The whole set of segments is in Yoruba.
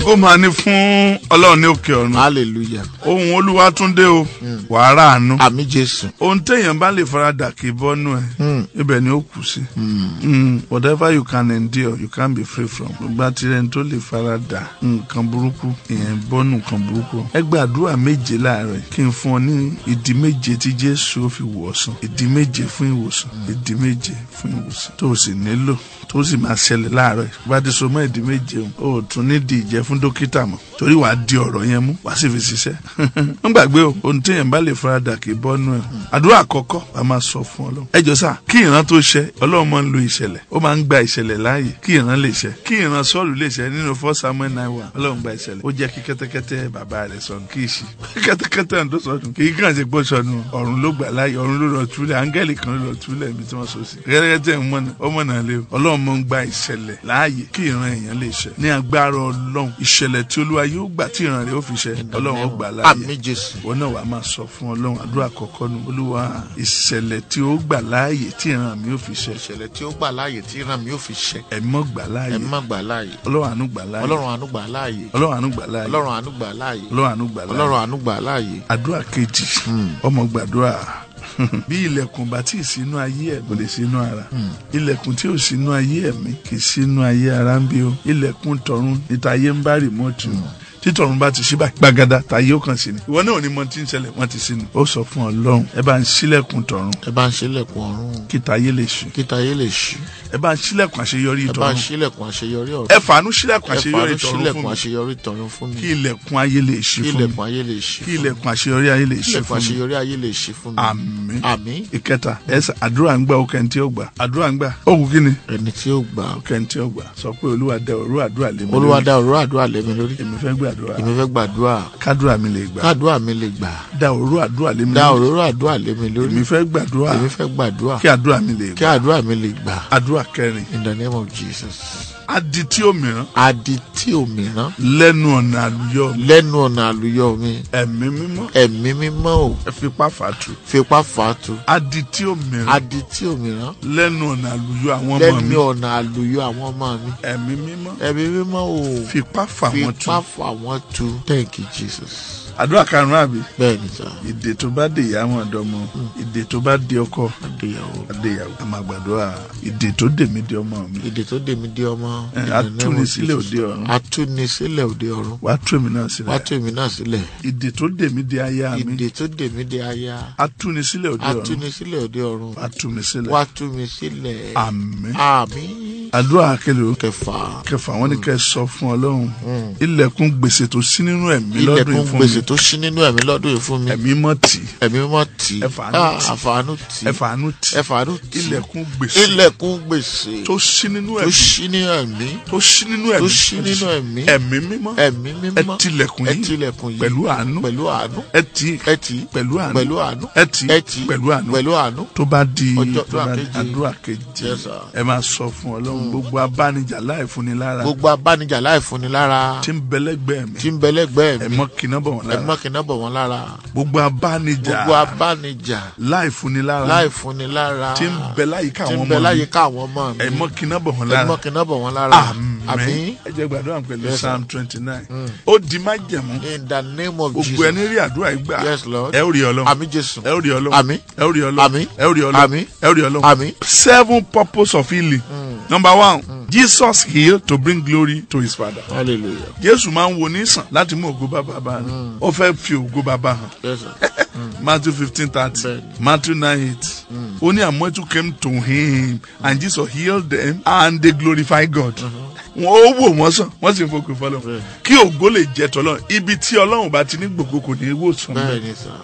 Ògo máa ní fún Ọlọ́run ní òkè ọ̀run. Hallelujah. Ohun Olúwa tún dé o, wàá rà àánú. Àmín Jésù. Ohun téèyàn bá lè faradà kì í bọ́nú ẹ̀, ibẹ̀ ni ó kù sí. Whatever you can endure, you can be free from. Gbogbo àtirẹ̀ tó lè faradà nǹkan burúkú, èèyàn bọ́nú nǹkan burúkú. Ẹ gba àdúrà 7 láàárọ̀ yìí kí n fún ọ ní ìdí 7 tí Jésù ó fi wò ọ́ sàn. Ìdí 7 fún ìwòsàn, ìdí 7 fún ìwòsàn tó o sì nílò tó sì máa ṣẹlẹ̀ láàárọ̀ yìí. Bá ti so mọ́ ìdí 7 o, ò tún nídìí ìjẹ́ fún dókítà mọ́, torí wàá di ọ̀rọ̀ yẹn mú, wàá sì fi ṣiṣẹ́. Ń gbàgbé o, ohun téèyàn bá lè faradà kì í bọ́nú ẹ̀. Àdúrà àkọ́kọ́ wàá máa sọ fún Ọlọ́run. Ẹ jọ sá, kí ìran tó ṣẹ, Ọlọ́run máa ń lo ìṣẹ̀lẹ̀, ó máa ń gba ìṣẹ̀lẹ̀ láàyè kí ìran lè ṣẹ, kí ìran Sọ́ọ̀lù lè ṣẹ nínú 1 Samuel 9:1. Ọlọ́run gba ìṣẹ̀lẹ̀, ó jẹ́ kí kẹ́tẹ́kẹ́tẹ́ bàbá rẹ̀ sọnù, kí ìṣì kẹ́tẹ́kẹ́tẹ́ tó sọnù kì í kàn ṣe gbọ́ sọnù, ọ̀run ló gbà láàyè, ọ̀run ló lọ túlẹ̀, áńgẹ́lì kan ló lọ túlẹ̀ ibi tí wọ́n sọ sí. Kẹ́tẹ́kẹ́tẹ́ ń mọ̀nà, ó mọ̀nà lé o. Ọlọ́run máa ń gba ìṣẹ̀lẹ̀ láàyè kí ìran èèyàn lè ṣẹ. Ní agbára Ọlọ́run, ìṣẹ̀lẹ̀ tí Olúwa yóò gbà tí ìran rẹ̀ ó fi ṣẹ, Ọlọ́run ó gbà láàyè. Àmín Jésù. Wọn náà wàá máa sọ fún Ọlọ́run àdúrà àkọ́kọ́ nu, Olúwa, ìṣẹ̀lẹ̀ tí ó gbà láàyè tí ìran mi ó fi ṣẹ. Ìṣẹ̀lẹ̀ tí ó gbà láàyè tí ìran mi ó fi ṣẹ. Ẹ̀mí gbà láàyè. Ẹ̀mí gbà láàyè. Ọlọ́run àánú gbà láàyè. Ọlọ́run àánú gbà láàyè. Ọlọ́run àánú gbà láàyè. Ọlọ́run àánú gbà láàyè. Ọlọ́run àánú gbà láàyè. Ọlọ́run àánú gbà láàyè. Àdúrà kejì, ọmọ gbàdúrà. Bí ilẹ̀kùn bá tí ì sínú ayé ẹ̀ kò lè sínú ara. Ilẹ̀kùn tí ò sínú ayé ẹ̀mí kì í sínú ayé ara ń bí o. Ilẹ̀kùn tọ̀run níta ayé ń bá rìmọ́ọ̀tì o. Títọ̀run bá ti ṣí báyìí gbàgàdà tàyé ó kàn sí ni. Ìwọ náà ò ní mọ tí ń ṣẹlẹ̀, wọ́n ti sínú. Ó sọ fún Ọlọ́run, ẹ bá ń ṣílẹ̀kùn tọ̀run. Ẹ bá ń ṣílẹ̀kùn ọ̀run. Kí tayé lè ṣí. Kí tayé lè ṣí. Ẹ bá ń ṣílẹ̀kùn àṣeyọrí tọ̀run. Ẹ bá ń ṣílẹ̀kùn àṣeyọrí ọ̀run. Ẹ fàánú ṣílẹ̀kùn àṣeyọrí tọ̀run fún mi. Àṣeyọrí tọ̀run fún mi. Kí ilẹ̀kùn ayé lè ṣí fún mi. Kí ilẹ̀kùn ayé lè ṣí fún mi. Kí ilẹ̀kùn àṣeyọrí ayé lè ṣí fún mi. Kí ilẹ̀kùn àṣeyọrí ayé lè ṣí fún mi. Àmín. Àmín. Ìkẹta, ẹsẹ àdúrà ń gbà ó kẹ́ntì ó gbà. Àdúrà ń gbà. Ó kù kí ni? Ẹni tí ó gbà. Ó kẹ́ntì ó gbà. Sọ pé Olúwa dá òróró àdúrà lé mi lórí. Olúwa dá òróró àdúrà lé mi lórí. Èmi fẹ́ gbàdúrà. Èmi fẹ́ gbàdúrà. Kádúrà mi lè gbà. Kádúrà mi lè gbà. Dá òróró àdúrà lé mi lórí. Dá òróró àdúrà lé mi lórí. Èmi fẹ́ gbàdúrà. Èmi fẹ́ gbàdúrà. Kí àdúrà mi lè gbà. Kí àdúrà mi lè gbà. Àdúrà kẹrin. In the name of Jesus. Adití òmíràn. Adití òmíràn. Lẹ́nu ọ̀nà àlùyọ mi. Lẹ́nu ọ̀nà àlùyọ mi. Ẹ̀mí mímọ́. Ẹ̀mí mímọ́ o. Ẹ fipá fàtú. Fipá fàtú. Adití òmíràn. Adití òmíràn. Lẹ́nu ọ̀nà àlùyọ àwọn ọmọ mi. Lẹ́nu ọ̀nà àlùyọ àwọn ọmọ mi. Ẹ̀mí mímọ́. Ẹ̀mí mímọ́ o. Fipá fà wọ́n tú. Fipá fà wọ́n tú. Thank you, Jesus. Àdúrà karùn-ún àbí. Bẹ́ẹ̀ni sá. Ìdè tó bá dé ìyá wọn àdọmọ. Ìdè tó bá dé ọkọ. Adéyàwó. Adéyàwó. A máa gbàdúrà. Ìdè tó dè mí dé ọmọ mi. Ìdè tó dè mí dé ọmọ. Atúnisílẹ̀ òde ọ̀run. Atúnisílẹ̀ òde ọ̀run. Wàá tú èmi náà sílẹ̀. Wàá tú èmi náà sílẹ̀. Ìdè tó dè mí dé aya mi. Ìdè tó dè mí dé aya. Atúnisílẹ̀ òde ọ̀run. Atúnisílẹ̀ òde ọ̀run. Wàá tú mi sílẹ̀. Wàá tú mi sílẹ̀. Àmín. Àmín. Àdúrà kẹlò. Kẹfà. Kẹfà wọn ni kẹ sọ fún Ọlọ́run. Ilẹ̀kùn gbèsè tó ṣí nínú ẹ̀mí lọ́dún yìí fún mi. Ilẹ̀kùn gbèsè tó ṣí nínú ẹ̀mí lọ́dún yìí fún mi. Ẹ̀mí mọ́ tì. Ẹ̀mí mọ́ tì. Ẹ fàánú tì. Ẹ fàánú tì. Ẹ fàánú tì. Ẹ fàánú tì. Ilẹ̀kùn gbèsè. Ilẹ̀kùn gbèsè. Tó ṣí nínú ẹ̀mí. Tó ṣí nínú ẹ̀mí. Tó ṣí nínú ẹ̀mí. Tó ṣí nínú ẹ̀mí. Ẹ̀mí mímọ́. Ẹ̀mí mímọ́. Ẹ tilẹ̀kùn yìí. Ẹ tilẹ̀kùn yìí. Pẹ̀lú àánú. Pẹ̀lú àánú. Ẹ tì. Ẹ tì. Pẹ̀lú àánú. Pẹ̀lú àánú. Ẹ tì. Ẹ tì. Pẹ̀lú àánú. Pẹ̀lú àánú. Tó bá di àdúrà keje. Ẹ máa sọ fún Ọlọ́run gbogbo abánijà láì fúnni lára. Gbogbo abánijà láì fúnni lára. Tí ń bẹ lẹ́gbẹ̀ẹ́ mi. Tí ń bẹ lẹ́gbẹ̀ẹ́ mi. Ẹ̀mọ́ kìnnà bọ̀ wọ́n lára. Ẹ̀mọ́ kìnnà bọ̀ wọ́n lára. Gbogbo abánijà. Gbogbo abánijà. Láì fúnni lára. Láì fúnni lára. Tí ń bẹ láyìíká àwọn ọmọ mi. Tí ń bẹ láyìíká àwọn ọmọ mi. Ẹ̀mọ́ kìnnà bọ̀ wọ́n lára. Ẹ̀mọ́ kìnnà bọ̀ wọ́n lára. Àmín. Ẹ jẹ́ gbàdúrà pẹ̀lú Psalm 29. Ó di májẹ̀mú. In the name of Jesus. Gbogbo ẹni rí àdúrà yìí gbà. Yes, Lord. Ẹ ó rí Ọlọ́run. Àmín Jésù. Ẹ ó rí Ọlọ́run. Àmín. Ẹ ó rí Ọlọ́run. Àmín. Ẹ ó rí Ọlọ́run. Àmín. Ẹ ó rí Ọlọ́run. Àmín. 7 purpose of healing. Number 1, Jesus healed to bring glory to his father. Hallelujah. Jésù máa ń wo ní sàn láti mú ògo bàbá bá rẹ̀. Ó fẹ́ fi ògo bàbá hàn. Yes, sir. Matthew 15:30, Matthew 9:8. Only a multitude came to him, and Jesus healed them, and they glorified God. Wọ́n ó wò wọ́n sàn, wọ́n sì ń fokùn fọlọ́. Kí ògo lè jẹ́ tọ́lọ́, ibi tí Ọlọ́run bá ti ní gbogbo kò ní wò sàn.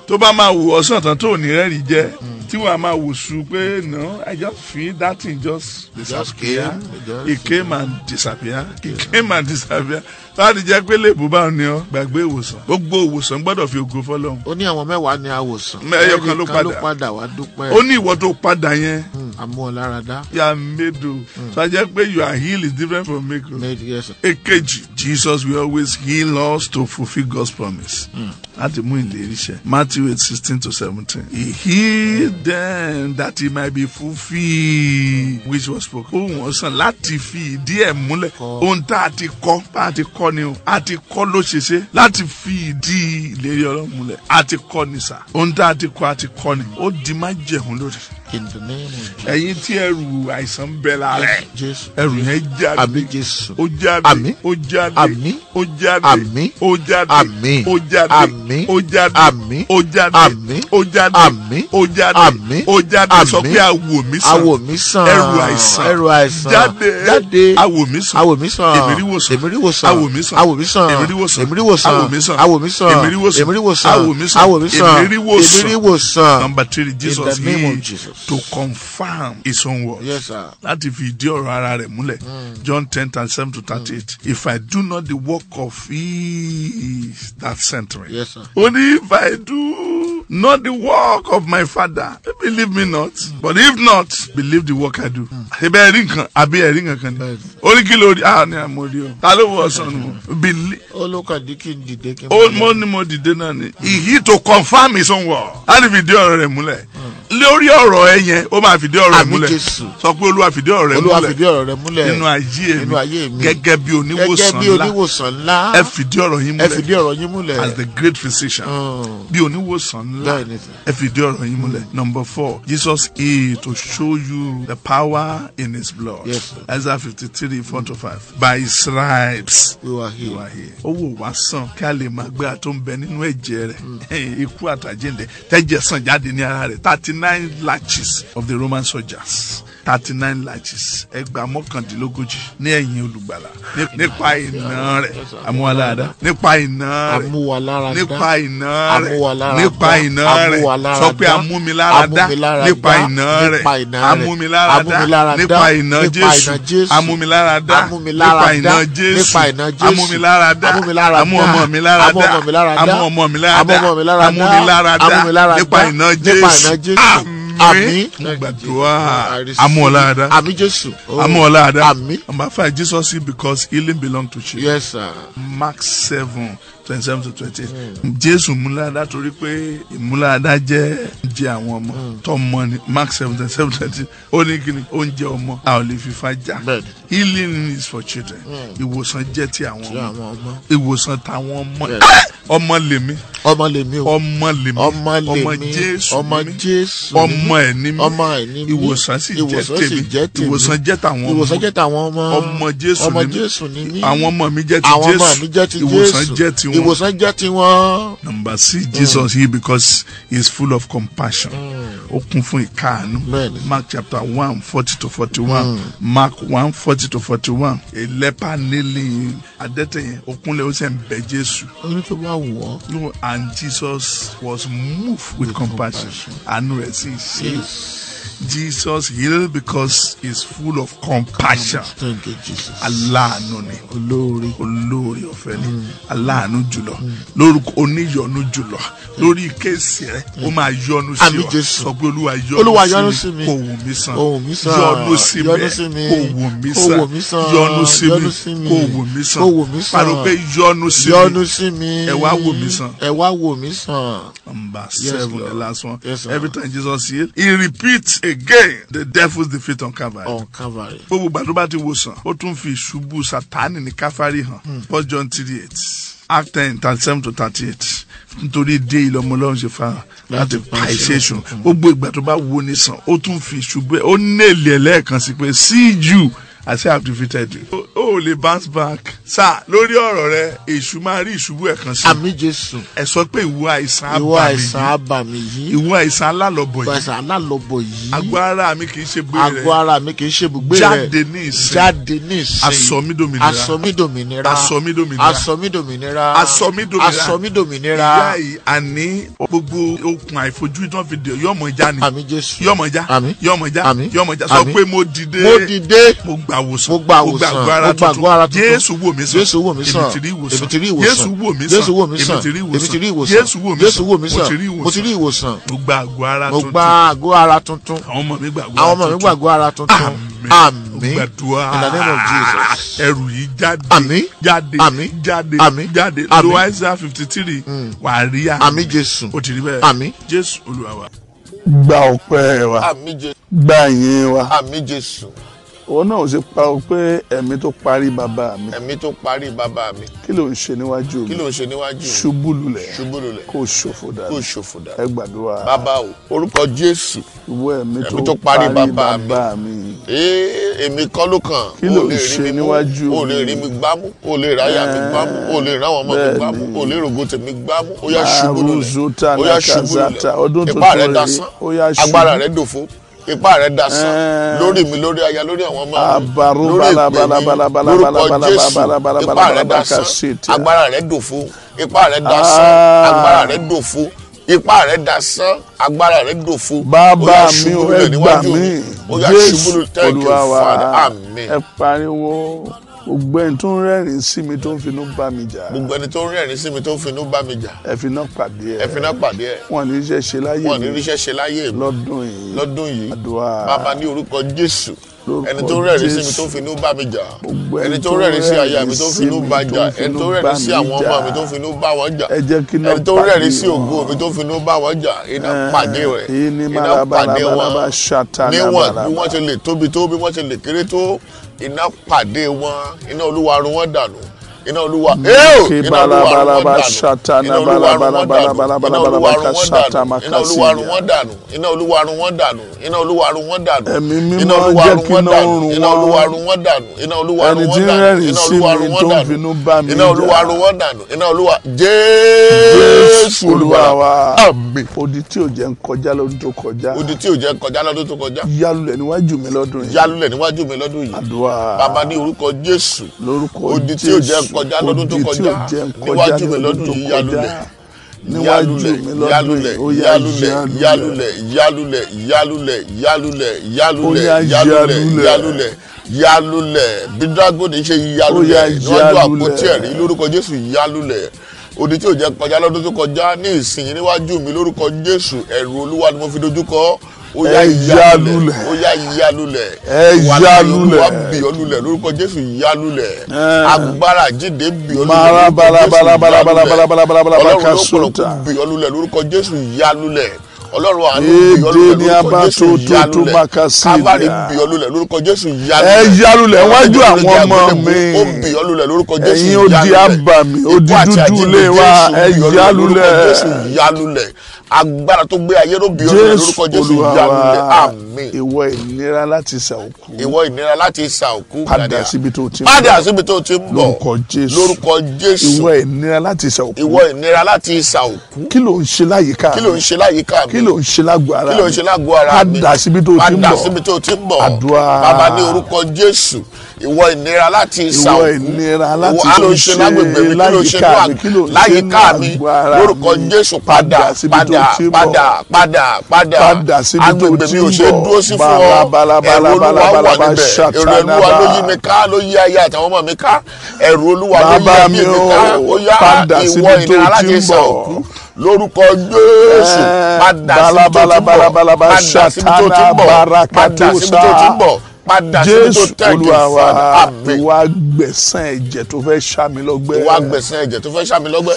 Tó bá máa wò ọ́ sàn tán tó ní rẹ́rìí jẹ́, tí wàá máa wò sùn pé no, I just feel that thing just disappear. It came and disappear. It came and disappear. Láti jẹ́ pé lè bó bá ní ọ, gbàgbé ìwòsàn. Gbogbo ìwòsàn gbọ́dọ̀ fi ògo fọ́lọ́run. Ó ní àwọn 10 ni a wòsàn. Ẹyọ kan ló padà wá dúpẹ́. Ó ní ìwọ tó padà yẹn. Àmú ọ lára dá. You are made o. So a jẹ́ pé you are healed is different from miracle. Made, yes. Èkejì, Jesus will always heal us to fulfil God's promise. Láti mú ìlérí ṣẹ. Matthew 8:16-17. He healed them that he might be fulfilled which was spoken. Ó wọ́n sàn láti fi ìdí ẹ̀ múlẹ̀. Ohun tá a ti kọ́ bá a ti kọ́ ni o. A ti kọ́ ló ṣe ṣe láti fi ìdí ìlérí Ọlọ́run múlẹ̀. A ti kọ́ ni sà. Ohun tá a ti kọ́ a ti kọ́ ni. Ó di májẹ̀mú lórí. In the name of Jesus. Ẹ̀yin tí ẹrù àìsàn ń bẹ lára ẹ̀. Jésù. Ẹrù yẹn jáde. Àmín Jésù. Ó jáde. Àmín. Ó jáde. Àmín. Ó jáde. Àmín. Ó jáde. Àmín. Ó jáde. Àmín. Ó jáde. Àmín. Ó jáde. Àmín. Ó jáde. Àmín. Ó jáde. Àmín. Ó jáde. Sọ Àmín. pé awò mi sàn. Awò mi sàn. Ẹrù àìsàn. Ẹrù àìsàn. Jáde. Jáde. Awò mi sàn. Awò mi sàn. Èmi rí wòsàn. Èmi rí wòsàn. Awò mi sàn. Awò mi sàn. Èmi rí wòsàn. Èmi rí wòsàn. Awò mi sàn. Awò mi sàn. Èmi rí wòsàn. Èmi rí wòsàn. Awò mi sàn. Awò mi sàn. Èmi rí wòsàn. Èmi rí wòsàn. Number 3, Jesus In the name of healed Jesus. to confirm his own words. Yes, sir. Láti fi ìdí ọ̀rọ̀ ara rẹ̀ múlẹ̀. John 10:37-38. If I do not the work of he that sent me. Yes, sir. Only if I do not the work of my father, believe me not. But if not, believe the work I do. Ebe ẹ̀rí nǹkan àbí ẹ̀rí nǹkan kan ni. Ó ní kí ló rí? Ah, ní àmọ́ rí o. Ta ló wọ ọ̀sán nù? Believe. Ó ló kàn dí kí n dìde kí n. Ó mo ní mo dìde náà ni. He to confirm his own word. Láti fìdí ọ̀rọ̀ rẹ̀ múlẹ̀. Lórí ọ̀rọ̀ ẹ yẹn, ó máa fìdí ọ̀rọ̀ rẹ̀ Àmín múlẹ̀. Jésù. Sọ pé Olúwa fìdí ọ̀rọ̀ rẹ̀ Olúwa múlẹ̀ fìdí ọ̀rọ̀ rẹ̀ múlẹ̀. nínú ayé Nínú ayé mi mi. gẹ́gẹ́ bí Gẹ́gẹ́ oníwòsàn bí ńlá. oníwòsàn ńlá. Ẹ fìdí ọ̀rọ̀ yín Ẹ múlẹ̀ fìdí ọ̀rọ̀ yín múlẹ̀. as the great physician. Bí oníwòsàn ńlá. Bẹ́ẹ̀ni sir. Ẹ fìdí ọ̀rọ̀ yín múlẹ̀. Number 4, Jesus is to show you the power in his blood. Yes, sir. Isaiah 53:4-5. By his stripes We were healed. you are healed. Ó wò wá sàn kí a lè máa gbé àtó ń bẹ nínú ẹ̀jẹ̀ rẹ̀. Ikú àtàjíǹde tẹ́jẹ̀ sàn jáde ní ara rẹ̀. 39 lashes of the Roman soldiers. 39 lashes. Ẹgbàá 39 ní ẹ̀yìn olùgbàlà. Nípa iná rẹ̀. Amúwaláradá. Nípa iná rẹ̀. Amúwaláradá. Nípa iná rẹ̀. Amúwaláradá. Nípa iná rẹ̀. Sọ pé amúmiláradá. Amúmiláradá. Nípa iná rẹ̀. Nípa iná rẹ̀. Amúmiláradá. Amúmiláradá. Nípa iná Nípa Jésù. iná Jésù. Amúmiláradá. Amúmiláradá. Nípa iná Jésù. Nípa iná Jésù. Amúmiláradá. Amúmiláradá. Amú ọmọ mi láradá. Amú ọmọ mi láradá. Amú ọmọ mi láradá. Amú ọmọ mi láradá. Amúmiláradá. Amúmiláradá. Nípa iná Nípa iná Jésù. Jésù. Àmín. Àmín. Mo gbàdúrà. Amúọláradá. Àmín Jésù. Amúọláradá. Àmín. Number 5, Jesus healed because healing belong to children. Yes, sir. Mark 7:27-28. Jésù múláradá torí pé ìmúláradá jẹ́ oúnjẹ àwọn ọmọ tọmọ ni. Mark 7:27-28. Ó ní kíni oúnjẹ ọmọ a ò lè fi fájà. Bẹ́ẹ̀ni. Healing is for children. Ìwòsàn jẹ́ ti àwọn Ti ọmọ. àwọn ọmọ. Ìwòsàn tàwọn ọmọ. Yes. Ọmọ lèmi. Ọmọ lèmi o. Ọmọ lèmi. Ọmọ lèmi. Ọmọ Jésù Ọmọ ni mí. Jésù ni mí. Ọmọ ẹ̀ ni mí. Ọmọ ẹ̀ ni mí. Ìwòsàn sì jẹ́ Ìwòsàn sì tèmi. jẹ́ tèmi. Ìwòsàn jẹ́ tàwọn ọmọ. Ìwòsàn jẹ́ tàwọn ọmọ. Ọmọ Jésù Ọmọ ni mí. Jésù ni mí. Àwọn ọmọ mi jẹ́ ti Àwọn ọmọ Jésù. mi jẹ́ ti Ìwòsàn Jésù. jẹ́ tiwọn. Ìwòsàn jẹ́ tiwọn. Number 6, Jesus healed because he is full of compassion. Ó kún fún ìkáàánú. Bẹ́ẹ̀ni. Mark chapter 1:40-41. Mark 1:40-41. A leper kneeling adẹ́tẹ̀ yẹn ó kúnlẹ̀ ó sì ń bẹ Jésù. Ó ní tó bá wù ọ́. No, and Jesus was moved with compassion. Àánú rẹ̀ sì ṣe. Yes. Jesus healed because he is full of compassion. Thank you, Jesus. Aláàánú ni. Olóore. Olóore ọ̀fẹ́ ni. Aláàánú jùlọ. Lórúkọ oníyọnu jùlọ. Lórí kéèsì rẹ, ó máa yọ́nú sí Àmín ọ. Jésù. Sọ pé Olúwa Olúwa yọ́nú sí mi. yọ́nú sí mi. Kò wò mí sàn. Kò wò mí sàn. Yọ́nú sí mi. Yọ́nú sí mi. Kò wò mí Kò sàn. wò mí sàn. Yọ́nú sí Yọ́nú sí mi. mi. Kò wò mí sàn. Kò wò mí sàn. Pariwo pé yọ́nú sí mi. Yọ́nú sí mi. Ẹ wá wò mí sàn. Ẹ wá wò mí sàn. Number Yes, 7, Lord. the last one. Yes, sir. Every time Jesus healed, he repeats again the devil's defeat on Calvary. On Calvary. Gbogbo ìgbà tó bá ti wòsàn, ó tún fi ìṣubú Sátánì ní Káfárì hàn. First John 3:8, Act 10:37-38. Nítorí dé ilé ọmọ Ọlọ́run ṣe fa láti pa iṣẹ́ èṣù. Gbogbo ìgbà tó bá wo ni sàn, ó tún fi ìṣubú ẹ̀, ó nèlè ẹ̀ lẹ́ẹ̀kan sí pé see you, I say I have defeated you. Ó lè bounce back. Sá lórí ọ̀rọ̀ rẹ, èṣù máa rí ìṣubú ẹ̀ kan sí. Àmín Jésù. Ẹ sọ pé ìwọ àìsàn Ìwọ abàmì àìsàn yìí. abàmì yìí. Ìwọ àìsàn alálọ̀bọ̀ Ìwọ yìí. àìsàn alálọ́bọ̀ yìí. Àgọ́ ara mi kì í ṣe gbé rẹ. Àgọ́ ara mi kì í ṣe ibùgbé rẹ̀. Jáde ní ìsìn. Jáde ní ìsìn. Aṣọ mi dòmìnira. Aṣọ mi dòmìnira. Aṣọ mi dòmìnira. Aṣọ mi dòmìnira. Aṣọ mi dòmìnira. Aṣọ mi dòmìnira. Ìyá yìí àní gbogbo okùn àìfojúrí tí wọ́n fi dè yọ̀mọ̀ já ni. Àmín Jésù. Yọ̀mọ̀ já. Àmín. Yọ̀mọ̀ já. Àmín. Yọ̀mọ̀ já. Sọ Àmín. pé mo dìde. Mo dìde. Mo gbà wòsàn. Mo gba àwòsàn. Mo gba àgọ́ ara Mo gba gba àgọ́ ara tuntun. Jésù wò mí sàn. Jésù wò mí sàn. Èmi ti rí ìwòsàn. Èmi ti rí ìwòsàn. Jésù wò mí sàn. Jésù wò mí sàn. Èmi ti rí ìwòsàn. Èmi ti rí ìwòsàn. Jésù wò mí Jésù wò mí sàn. sàn. Mo ti rí Mo ti rí ìwòsàn. Mo gba àgọ́ ara Mo tuntun. gba àgọ́ ara tuntun. Àwọn ọmọ mi gba àgọ́ Àwọn ara ọmọ mi tuntun. gba àgọ́ ara tuntun. Àmín. Àmín. Gbàdúrà. In the name of Jesus. Ẹrù yìí jáde. Àmín. Jáde. Àmín. Jáde. Àmín. Jáde. Àmín. Lo Isaiah 53. Wà á rí àmì. Àmín Jésù. O ti rí bẹ́ẹ̀. Àmín. Jésù Olúwa wa. Gba ọpẹ́ wa. Àmín Jésù. Gba ìyìn wa. Àmín Jésù. Òun náà ò sì pa ọ pé ẹ̀mí tó parí bàbá mi. Ẹ̀mí tó parí bàbá mi. Kí ló ń ṣe níwájú mi? Kí ló ń ṣe níwájú mi? Ṣubú lulẹ̀. Ṣubú lulẹ̀. Kó ṣòfò dànù. Kó ṣòfò dànù. Ẹ gbàdúrà. Bàbá o, orúkọ Jésù. Ìwọ ẹ̀mí Ẹ̀mí tó parí bàbá mi. Ee, èmi kọ́ ló kàn. Kí ló O ń lè rí ṣe mi mú, níwájú o lè mi? rí mi gbámú, o lè ráyà mi gbámú, o lè ráwọn ọmọ mi gbámú, Bẹ́ẹ̀ni. o lè rògo tèmi gbámú. Ó yá ṣubú lulẹ̀. Àrùzútà Ó yá ṣubú nàkàzàtà. lulẹ̀. Ọdún Ipá tuntun rẹ̀ rèé. dasán. Ó yá ṣubú. Agbára rẹ̀ dòfo. Ipá rẹ̀ dasán. Ẹ́ẹ̀. Lórí mi, lórí aya, lórí àwọn ọmọ mi. Àbàrú Lórí ìpè mi, balabalabala lórúkọ balabala Jésù. balabala Ipá rẹ̀ balabala dasán. kàṣètì. Agbára rẹ̀ dòfo. Ipá rẹ̀ dasán. Ah. Agbára rẹ̀ dòfo. Ipá rẹ̀ dasán. Agbára rẹ̀ dòfo. Ó Bàbá yá mi ṣubú ò, lulẹ̀ ẹ gbà níwájú mí. mi. Ó yá ṣubú Jésù lulẹ̀. Thank you, Olúwa wa. Father. Àmín. Ẹ pariwo. Gbogbo ẹni tó ń rẹ́rìn sí mi tó ń finú bá mi jà. Gbogbo ẹni tó ń rẹ́rìn sí mi tó ń finú bá mi jà. Ẹ finá pàdé ẹ. Ẹ finá pàdé ẹ. Wọn ní iṣẹ́ ṣe láyé Wọn ní mi ríṣẹ́ ṣe láyé mi lọ́dún yìí. lọ́dún yìí. Àdúrà. Bàbá ní orúkọ Jésù. Lórúkọ Ẹni tó ń rẹ́rìn sí mi Jésù. tó ń finú bá mi jà. Gbogbo Ẹni ẹni tó tó ń rẹ́rìn sí aya mi rẹ́rìn tó ń sí finú mi bá tó jà. ń Ẹni tó ń finú rẹ́rìn bá sí mi àwọn ọmọ jà. mi tó ń finú bá wọn jà. Ẹ jẹ́ kí iná Ẹni tó ń rẹ́rìn sí pàdé ògo wọn. mi tó ń finú bá wọn jà. Iná pàdé rẹ̀. Èyí ni Iná pàdé wọn. marabalabalaba ṣàtàlà Níwọ̀n bí balaba. wọ́n ṣe lè tóbi tó, bí wọ́n ṣe lè kéré tó, iná pàdé wọn. Iná Olúwa run wọ́n dànù. Iná Olúwa Kí iná Olúwa run wọ́n balabalaba dànù. ṣàtàlà Iná Olúwa run wọ́n dànù. Iná Olúwa run balabalabalabalabalaba wọ́n dànù. ṣàtàmà Iná Olúwa run kásìyà. wọ́n dànù. Iná Olúwa run wọ́n dànù. Iná Olúwa run wọ́n dànù. Ẹ̀mí Iná mímọ́ Olúwa jẹ́ run kí wọ́n iná dànù. run Iná Olúwa wọ́n. run wọ́n dànù. Iná Olúwa Ẹni run tí wọ́n ń dànù. rẹ́rìn Iná sí Olúwa mi run wọ́n tó ń dànù. finú bá mi Iná Olúwa jà. run wọ́n dànù. Iná Olúwa Jésù Jésù Olúwa wa. Àmín. Odi tí ò jẹ́ ń kọjá lọ́dún tó kọjá. Odi tí ò jẹ́ kọjá lọ́dún tó kọjá. Yálulẹ̀ níwájú mi lọ́dún yìí. Yálulẹ̀ níwájú mi lọ́dún yìí. Àdúrà. Bàbá ní orúkọ Jésù. Lórúkọ Odi tí ò jẹ́ Jésù. kọjá lọ́dún tó Odi tí ò kọjá. jẹ́ ń kọjá Níwájú mi lọ́dún lọ́dún tó yìí kọjá. yálulẹ̀. Níwájú mi lọ́dún yálulẹ̀ yìí. Ó yá yálulẹ̀ yálulẹ̀. yálulẹ̀ yálulẹ̀ yálulẹ̀ yálulẹ̀ Ó yá yálulẹ̀ yálulẹ̀. yálulẹ̀ yálulẹ̀ bí dragoni ṣe Ó yá yálulẹ̀ níwájú yálulẹ̀. àpótí ẹ̀rí lórúkọ Jésù yálulẹ̀. Odi tí ò jẹ́ kọjá lọ́dún tó kọjá ní ìsinyìí níwájú mi lórúkọ Jésù, ẹ̀rù Olúwa ni mo fi dojú kọ. Ó yá Ẹ yálulẹ̀. yálulẹ̀. Ó yá yálulẹ̀. Ẹ Wà láyé yálulẹ̀. Olúwa bì ọ́ lulẹ̀ lórúkọ Jésù yálulẹ̀. Ẹ. Agbára jíde bì ọ́ lulẹ̀ Mara lórúkọ bala Jésù bala bala bala yálulẹ̀. bala bala bala bala Ọlọ́run ló kasota. pọ̀lọ̀kù bì ọ́ lulẹ̀ lórúkọ Jésù yálulẹ̀. Ọlọ́run àánú bì ọ́ Èdè lulẹ̀ ní lórúkọ abá Jésù tó tó tó yálulẹ̀. makasília. Kávárì bì ọ́ lulẹ̀ lórúkọ Jésù yálulẹ̀. Ẹ yálulẹ̀ wájú àwọn ọmọ mi. Ó bì ọ́ lulẹ̀ lórúkọ Jésù Ẹ̀yin odi yálulẹ̀. abàmì, odi Ikú àti dúdú àjíǹde ilé wa, Jésù ẹ bì ọ́ lulẹ̀ lórúkọ yálulẹ̀. Jésù yálulẹ̀. Agbára tó gbé ayé ló bì ọ́ lulẹ̀ Jésù lórúkọ Jésù Olúwa yálulẹ̀. wa. Àmín. Ìwọ ìnira láti ṣàòkú. Ìwọ ìnira láti ìsà òkú Padà Gàdíà. síbi tó ti ń Padà bọ̀. síbi tó ti ń bọ̀. Lórúkọ Jésù. Lórúkọ Jésù. Ìwọ ìnira láti ṣàòkú. Ìwọ ìnira láti ìsà òkú. Kí ló ń ṣe láyìíká Kí ló ń ṣe láyìíká mi? Kí ló ń ṣe lágbo ara Kí ló ń ṣe lágbo ara mi? Padà síbi tó ti ń Padà bọ̀. síbi tó ti ń bọ̀. Àdúrà. Bàbá ní orúkọ Jésù. Ìwọ ìnira láti ìsà Ìwọ òkú. ìnira láti Ìwọ kí ló ń ṣe lágbègbè mi? Kí ló ń ṣe láyìíká mi? Kí ló ń ṣe láyìíká mi? lágbo ara Lórúkọ mi? Jésù padà Padà síbi tó padà ti ń bọ̀. padà padà padà. Padà síbi tó Agbègbè ti mi ò ń ṣe é bọ̀. dúró sí fún ọ. Bala, bala, Ẹ̀rù Olúwa bala, wà bala, níbẹ̀. Ẹ̀rù Olúwa ló yí mi ká, ló yí aya àtàwọn ọmọ mi ká. Ẹ̀rù Olúwa ló yí Bàbá ẹbí mi mi o, ká. Ó yá padà ìwọ síbi tó ìnira ti láti ń ìsà bọ̀. òkú. Lórúkọ Jésù padà síbi tó ti ń Bala, bọ̀. bala, bala, bala, Padà síbi tó ti ń bọ̀. ṣàtànà Padà síbi tó ti ń bọ̀. Padà síbi tó Jésù thank you Olúwa wa. Father. Àmín. Ìwà gbẹ̀san ẹ̀jẹ̀ tó fẹ́ ṣá mi lọ́gbẹ́. Ìwà gbẹ̀san ẹ̀jẹ̀ tó fẹ́ ṣá mi lọ́gbẹ́.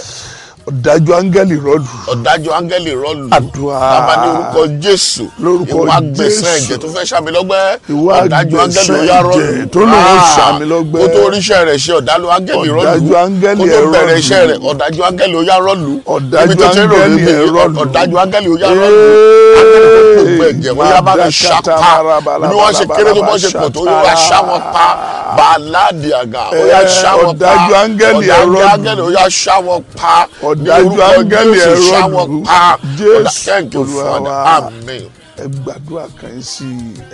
Ọ̀dájú áńgẹ́lì rọ́lù. Ọ̀dájú áńgẹ́lì rọ́lù. Àdúrà. Bàbá ní orúkọ Jésù. Lórúkọ Ìwà gbẹ̀san Jésù. ẹ̀jẹ̀ tó fẹ́ ṣá mi lọ́gbẹ́. Ìwà Ọ̀dájú áńgẹ́lì gbẹ̀san ó yá rọ́lù. ẹ̀jẹ̀ tó lòun ó ṣá mi lọ́gbẹ́. Kó tó oríṣẹ́ rẹ̀ ṣe ọ̀dájú áńgẹ́lì rọ́lù. Ọ̀dájú áńgẹ́lì Kó tó ẹ̀ bẹ̀rẹ̀ rọ́lù. iṣẹ́ rẹ̀ ọ̀dájú áńgẹ́lì ó yá rọ́lù. Ọ̀dájú Ibi tó ti ń rò áńgẹ́lì níbi ẹ̀ rọ́lù. ọ̀dájú áńgẹ́lì ó yá rọ́lù. Áńgẹ́lì tó gbogbo ẹ̀jẹ̀ ó yá bá mi ṣá pa. Bí wọ́n ṣe kéré tó bọ́ ṣe pọ̀ tó ó yá ṣá wọn pa. Bàálàdì àgà ó yá ṣá wọn pa. Ọ̀dájú áńgẹ́lì ẹ̀ Ọ̀dájú rọ́lù. áńgẹ́lì ó yá ṣá wọn pa. Ní Ọ̀dájú orúkọ áńgẹ́lì Jésù ẹ̀ ṣá rọ́lù. wọn pa. Jésù Thank you, Olúwa Father. wa. Amen. Ẹ gbàdúrà kan sí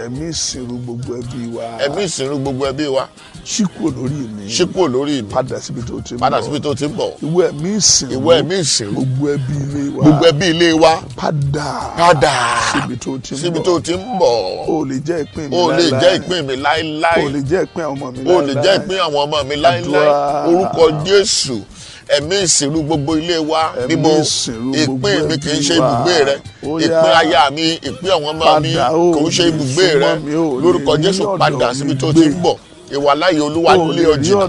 ẹ̀mí ìsìnrú gbogbo ẹbí wa. Ẹ̀mí ìsìnrú gbogbo ẹbí wa. Ṣí kúrò lórí mi. Ṣí kúrò lórí mi. Padà síbi tó ti ń bọ̀. Padà síbi tó ti ń bọ̀. Ìwọ ẹ̀mí ìsìnrú. Ìwọ ẹ̀mí ìsìnrú. Gbogbo ẹbí ilé wa. Gbogbo ẹbí ilé wa. Padà. Padà. Síbi tó ti ń bọ̀. Síbi tó ti ń bọ̀. O lè jẹ́ ìpín mi O lè láéláé. jẹ́ ìpín mi láéláé. O lè jẹ́ ìpín àwọn ọmọ mi láéláé. O lè jẹ́ ìpín àwọn ọmọ mi láéláé. Orúkọ Jésù. Ẹ̀mí ìsìnrú gbogbo ilé wa níbo ìpín mi kì í ṣe ibùgbé rẹ, ìpín aya mi, ìpín àwọn ọmọ mi kò ń ṣe ibùgbé rẹ. Lórúkọ Jésù padà síbi tó ti ń bọ̀. Ìwàláyé Olúwa lé ọ jìnnà,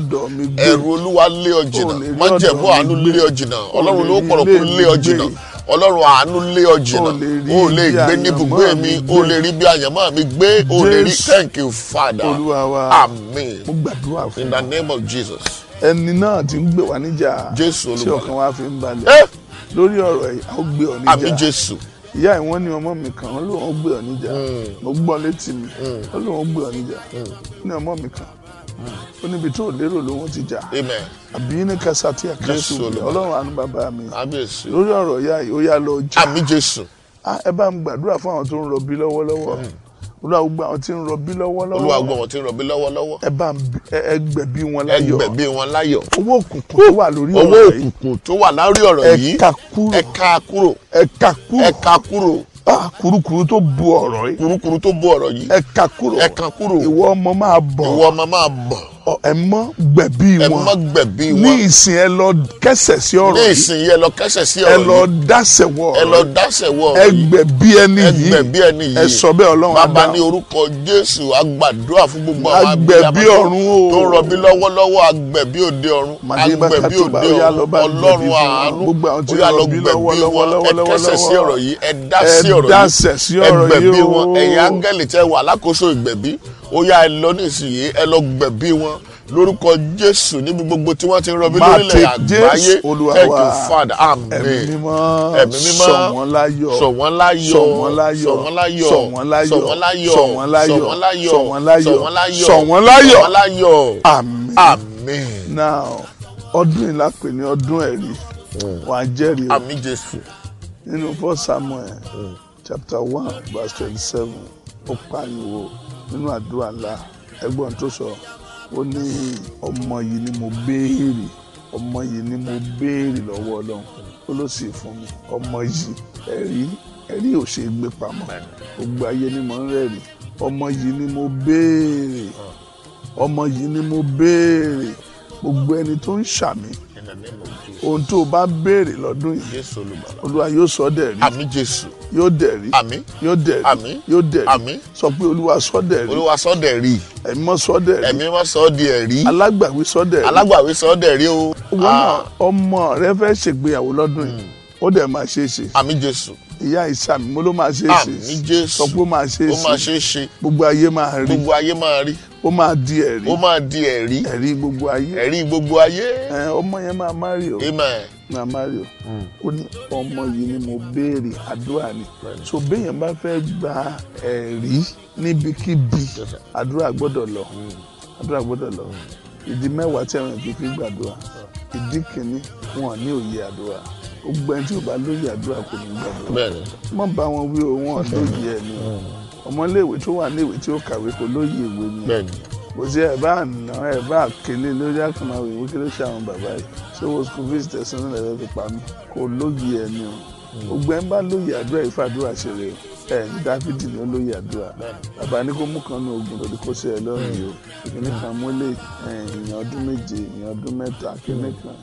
ẹ̀rù Olúwa lé ọ jìnnà, májẹ̀mú àánú lé ọ jìnnà, Ọlọ́run ló pọ̀rọ̀kú lé ọ jìnnà, Ọlọ́run àánú lé ọ jìnnà. O lè gbé níbùgbé mi, o lè rí bí àyànmọ́ mi gbé, o lè rí. Thank you, Father. Amen. Mo gbàdúrà fún In the name of Jesus. Ẹni náà ti ń gbé wa níjà. Jésù tí Olúwa. ọkàn wa fi ń balẹ̀. Lórí ọ̀rọ̀ yìí, a ó gbé ọ níjà. Àmín Jésù. Ìyá ìwọ́n ní ọmọ mi kan, ó lóun ó gbé ọ níjà. Mo gbọ́ létí mi, ó lóun ó gbé ọ níjà. Ní ọmọ mi kan, ó níbi tó lérò lòun ti jà. Amen. Àbí ní kásá tí a Jésù kásù Olúwa. Ọlọ́run àánú bàbá mi. Kábíyèsí. Lórí ọ̀rọ̀ ìyá yìí, ó yá lọ jà. Àmín Jésù. Ẹ bá ń gbàdúrà fún àwọn tó ń rọbí lọ́wọ́lọ́wọ́. Olúwa gbogbo àwọn tí ń rọbí lọ́wọ́lọ́wọ́. Olúwa gbogbo àwọn tí ń rọbí lọ́wọ́lọ́wọ́. Ẹ bá ẹ gbẹ̀bí wọn láyọ̀. Ẹ gbẹ̀bí wọn láyọ̀. Owó òkùnkùn tó wà lórí ọ̀rọ̀ yìí. Owó òkùnkùn tó wà lórí ọ̀rọ̀ yìí. Ẹ ká kúrò. Ẹ ká kúrò. Ẹ ká kúrò. Ẹ ká kúrò. Kurukuru tó bu ọ̀rọ̀ yìí. Kurukuru tó bu ọ̀rọ̀ yìí. Ẹ ká kúrò. Ẹ ká kúrò. Ìwọ ọmọ máa bọ̀. Ìwọ ọmọ máa bọ̀. Ẹ mọ́ gbẹ̀bí wọn. Ẹ mọ́ gbẹ̀bí wọn. Ní ìsìn ẹ lọ kẹsẹ̀ sí ọ̀rọ̀ yìí. Ní ìsìn ẹ lọ kẹsẹ̀ sí ọ̀rọ̀ yìí. Ẹ lọ dásẹ̀ wọ ọ̀rọ̀ yìí. Ẹ lọ dásẹ̀ wọ ọ̀rọ̀ yìí. Ẹ gbẹ̀bí ẹni yìí. Ẹ gbẹ̀bí ẹni yìí. Ẹ sọ bẹ́ẹ̀ Ọlọ́run á dáhùn. Bàbá ní orúkọ Jésù a gbàdúrà fún gbogbo àwọn agbẹ̀bí ọ̀run o. tó ń rọbí lọ́wọ́lọ́wọ́, agbẹ̀bí òde ọ̀run. Agbẹ̀bí òde ọ̀run. Ọlọ́run àánú. Ó yá lọ gbẹ̀bí wọn. Ẹ kẹsẹ̀ sí ọ̀rọ̀ yìí. Ẹ dá sí ọ̀rọ̀ yìí. Ẹ gbẹ̀bí wọn. Ẹ̀yin áńgẹ́lì tẹ́ wà lákòóso ìgbẹ̀bí, ó yá ẹ lọ nísìnyí, ẹ lọ gbẹ̀bí wọn lórúkọ Jésù níbi gbogbo tí wọ́n ti ń rọbí lórílẹ̀ àgbáyé. Thank you, Father. Amen. Ẹ̀mí mímọ́ sọ̀ wọ́n láyọ̀, sọ̀ wọ́n láyọ̀, sọ̀ wọ́n láyọ̀, sọ̀ wọ́n láyọ̀, sọ̀ wọ́n láyọ̀, sọ̀ wọ́n láyọ̀, sọ̀ wọ́n láyọ̀, sọ̀ wọ́n láyọ̀, sọ̀ wọ́n láyọ̀, sọ̀ wọ́n láyọ̀, sọ̀ wọ́n láyọ̀. sọ̀ wọ́n láyọ̀. Amen. Amen. Now ọdún yìí la pè ní ọdún ẹ̀rí. Wàá jẹ́rìí o. Àmín Jésù. Nínú 1 Samuel chapter 1 verse 27, ó pariwo nínú àdúrà ńlá. Ẹgbọ́n tó sọ, ó ní ọmọ yìí ni mo béèrè, ọmọ yìí ni mo béèrè lọ́wọ́ Ọlọ́run, ó ló sì fún mi ọmọ yìí. Ẹ̀rí ẹ̀rí ò ṣe é gbé pamọ́, gbogbo ayé ni mo ń rẹ́rìí. Ọmọ yìí ni mo béèrè, ọmọ yìí ni mo béèrè. Gbogbo ẹni tó ń ṣàmì, ohun tó o bá béèrè lọ́dún yìí, Olúwa yóò sọ dẹ̀rí. Àmín Jésù. Yóò dẹ̀rí. Àmín. Yóò dẹ̀rí. Àmín. Yóò dẹ̀rí. Àmín. Sọ pé Olúwa sọ dẹ̀rí. Olúwa sọ dẹ̀rí. Ẹ̀mí mọ́ sọ dẹ̀rí. Ẹ̀mí mọ́ sọ di ẹ̀rí. Alágbàwí sọ dẹ̀rí. Alágbàwí sọ dẹ̀rí o. Wọn náà ọmọ rẹ fẹ́ ṣègbéyàwó lọ́dún yìí, ó dẹ̀ máa ṣe é ṣe. Àmín Jésù. Ìyá ìsàmì mo ló máa ṣe é ṣe. Àmín Jésù. Sọ pé ó máa ṣe é ṣe. Ó máa ṣe é ṣe. Gbogbo ayé máa rí. Gbogbo ayé máa rí. Ó máa di ẹ̀rí. Ó máa di ẹ̀rí. Ẹ̀rí gbogbo ayé. Ẹ̀rí gbogbo ayé. Ọmọ yẹn máa má rí o. Amen. Máa má rí o. Ó ní ọmọ yìí ni mo béèrè, àdúrà ni. So béèyàn bá fẹ́ gba ẹ̀rí níbikíbi, àdúrà gbọ́dọ̀ lọ. Àdúrà gbọ́dọ̀ lọ. Ìdí mẹ́wàá tí àwọn èèyàn fi gbàdúrà. Ìdí kìíní, wọn ní òye àdúrà. Gbogbo ẹni tí ò bá lóye àdúrà kò ní gbàdúrà. Má bá wọn wí o, wọn lóye ẹ̀ ni. Ọmọléèwé tó wà níwèé tí ó kàwé kò lóye ìwé ni. Kò sí ẹ̀ bá nà ẹ̀ bá kélé lórí àkànmáwé ìwé kí ló ṣe àwọn bàbá yìí. Ṣé wo school fees tẹ̀sán náà lẹ́fẹ̀ẹ́ fi pa mí? Kò lóye ẹ̀ ni o. Gbogbo ẹni bá lóye àdúrà ìfàdúrà ṣeré o. Ẹ ní Dáfídì ni ó lóye àdúrà. Bàbá ní kó mú kan ní ogun lòdì kó ṣe ẹ lọ́rùn yìí o. Ìkíní kan mólè ìyẹn ọdún 7, ìyẹn ọdún 3, kíní kan.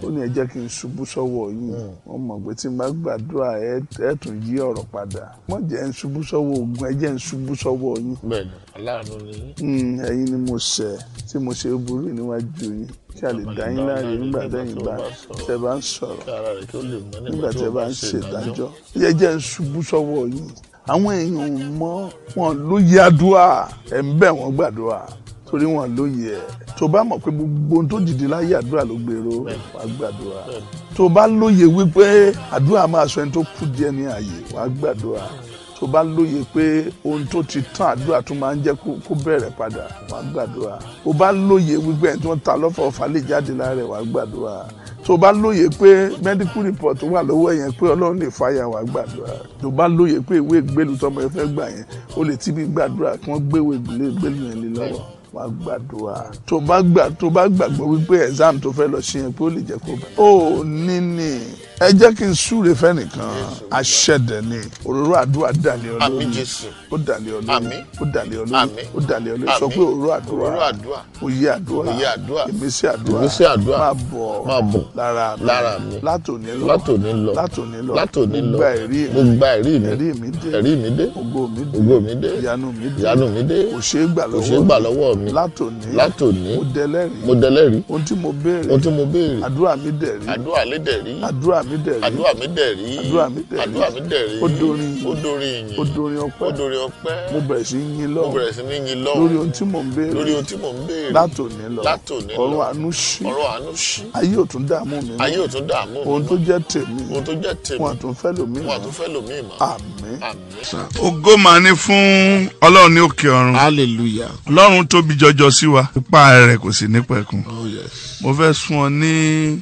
Ó ní ẹ jẹ́ kí n ṣubú sọ́wọ́ yìí. Wọ́n mọ̀ pé tí n bá gbàdúrà ẹ tún yí ọ̀rọ̀ padà. Wọ́n jẹ́ ń ṣubú sọ́wọ́ ogun, ẹ jẹ́ ń ṣubú sọ́wọ́ yín. Bẹ́ẹ̀ni, aláàánú ni yín. Ẹ̀yin ni mo ṣẹ̀ tí mo ṣe burú níwájú yín. Kí a lè dá yín láre nígbà tẹ́yìn bá tẹ́ bá ń sọ̀rọ̀, nígbà tẹ́ bá ń ṣèdájọ́. Ẹ jẹ́ ń ṣubú sọ́wọ́ yín. Àwọn èèyàn mọ̀ wọn lóye àdúrà, ẹ̀ ń bẹ̀ wọ́n gbàdúrà torí wọn lóye ẹ̀. Tó bá mọ̀ pé gbogbo ohun tó dìde láyé àdúrà ló gbèrò, wàá gbàdúrà. Tó bá lóye wípé àdúrà máa sọ ẹni tó kú díẹ̀ ní ààyè, wàá gbàdúrà. Tó bá lóye pé ohun tó ti tán àdúrà tó máa ń jẹ́ kó bẹ̀rẹ̀ padà, wàá gbàdúrà. Tó bá lóye wípé ẹni tó ń ta lọ́fọ̀ ọ̀fà lè jáde lára ẹ̀, wàá gbàdúrà. Tó bá lóye pé medical report wà lọ́wọ́ yẹn pé Ọlọ́run lè fàyà, wá gbàdúrà. Tó bá lóye pé ìwé ìgbélú tọmọ ẹ fẹ́ gbà yẹn, ó lè tí bí gbàdúrà kí wọ́n gbé ìwé ìgbélú yẹn lé lọ́wọ́, wàá gbàdúrà. Tó bá gbàgbọ́ wípé exam tó fẹ́ lọ ṣe yẹn pé ó lè jẹ́ kó bá ó níní. Ẹ jẹ́ kí n súre fẹ́nìkan. Aṣẹ́dẹ̀ ni òróró àdúrà dàlẹ́ ọ lórí, ó dàlẹ́ ọ lórí, ó dàlẹ́ ọ lórí, ó dàlẹ́ ọ lórí. Sọ pé òróró àdúrà, òye àdúrà, ìmísí àdúrà máa bọ̀ lára mi látòní lọ, látòní lọ, látòní lọ. Mo gba ẹ̀rí mi, ẹ̀rí mi dé, ògo mi dé, ìyanu mi dé, kò ṣeé gbà lọ́wọ́ mi látòní, mo dẹlẹ́rìí. Ohun tí mo béèrè, àdúrà mi dẹ̀rí, àdúrà mi dẹ̀rí, àdúrà mi dẹ̀rí, àdúrà mi dẹ̀rí. Ó dorin ìyìn, ó dorin ọpẹ́, mo bẹ̀rẹ̀ sí yìn lọ́hùn lórí ohun tí mò ń béèrè látòní lọ. Ọ̀run àánú ṣí, ayé ò tún dààmú mi, ohun tó jẹ́ tèmi wọn àtún fẹ́ lòmíì mọ́. Àmín. Ògo máa ní fún Ọlọ́run ní òkè ọ̀run. Hallelujah. Ọlọ́run tóbi jọjọ sí wa, ipá rẹ̀ kò sì ní pẹ̀kun. Oh yes. Mo fẹ́ sún ọ ní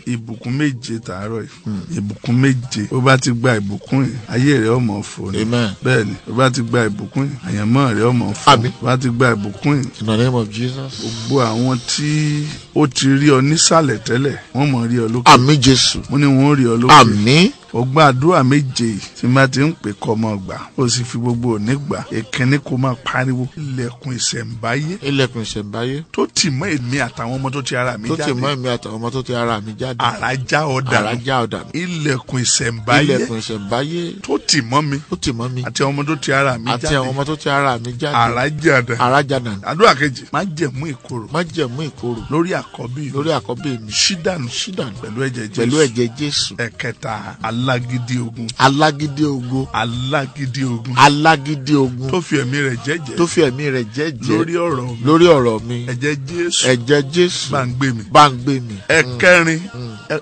ìbùkún 7 tàárọ̀ yìí. Ìbùkún 7. Bó bá ti gba ìbùkún yìí, ayé rẹ̀ ó mọ̀ fò ní. Amen. Bẹ́ẹ̀ni, bó bá ti gba ìbùkún yìí, àyànmọ́ rẹ̀ ó mọ̀ fò. Àmín. Bó bá ti gba ìbùkún yìí, in the name of Jesus. Gbogbo àwọn tí ó ti rí ọ nísàlẹ̀ tẹ́lẹ̀, wọ́n mọ̀ rí ọ lókè. Àmín Jésù. Mo ní wọ́n rí ọ lókè. Àmín. Ó gba àdúrà 7 tí má ti ń pè kọ́ ọmọ gbà, ó sì fi gbogbo òní gbà. Èkínní, kó máa pariwo, ilẹ̀kùn ìṣẹ̀ǹbáyé, ilẹ̀kùn ìṣẹ̀ǹbáyé tó tì mọ́ èmi àtàwọn ọmọ tó ti ara mi jáde, tó tì mọ́ èmi àtàwọn ọmọ tó ti ara mi jáde, àrá já ọ dànù, àrá já ọ dànù. Ilẹ̀kùn ìṣẹ̀ǹbáyé, ilẹ̀kùn ìṣẹ̀ǹbáyé tó tì mọ́ mi, tó tì mọ́ mi àti àwọn ọmọ tó ti ara mi jáde, àti àwọn ọmọ tó ti ara mi jáde, àrá já dànù, àrá já dànù. Àdúrà kejì, májẹ̀mú ìkorò, májẹ̀mú ìkorò lórí àkọ́bí, lórí àkọ́bí mi, ṣí dànù, ṣí dànù pẹ̀lú ẹ̀jẹ̀ Jésù, pẹ̀lú ẹ̀jẹ̀ Jésù. Ẹ̀kẹta, alágídí ogun, alágídí ogun, alágídí ogun, alágídí ogun tó fi ẹ̀mí rẹ̀ jẹ́jẹ́, tó fi ẹ̀mí rẹ̀ jẹ́jẹ́ lórí ọ̀rọ̀ mi, lórí ọ̀rọ̀ mi, ẹ̀jẹ̀ Jésù, ẹ̀jẹ̀ Jésù bá ń gbé mi, bá ń gbé mi. Ẹ̀kẹrin,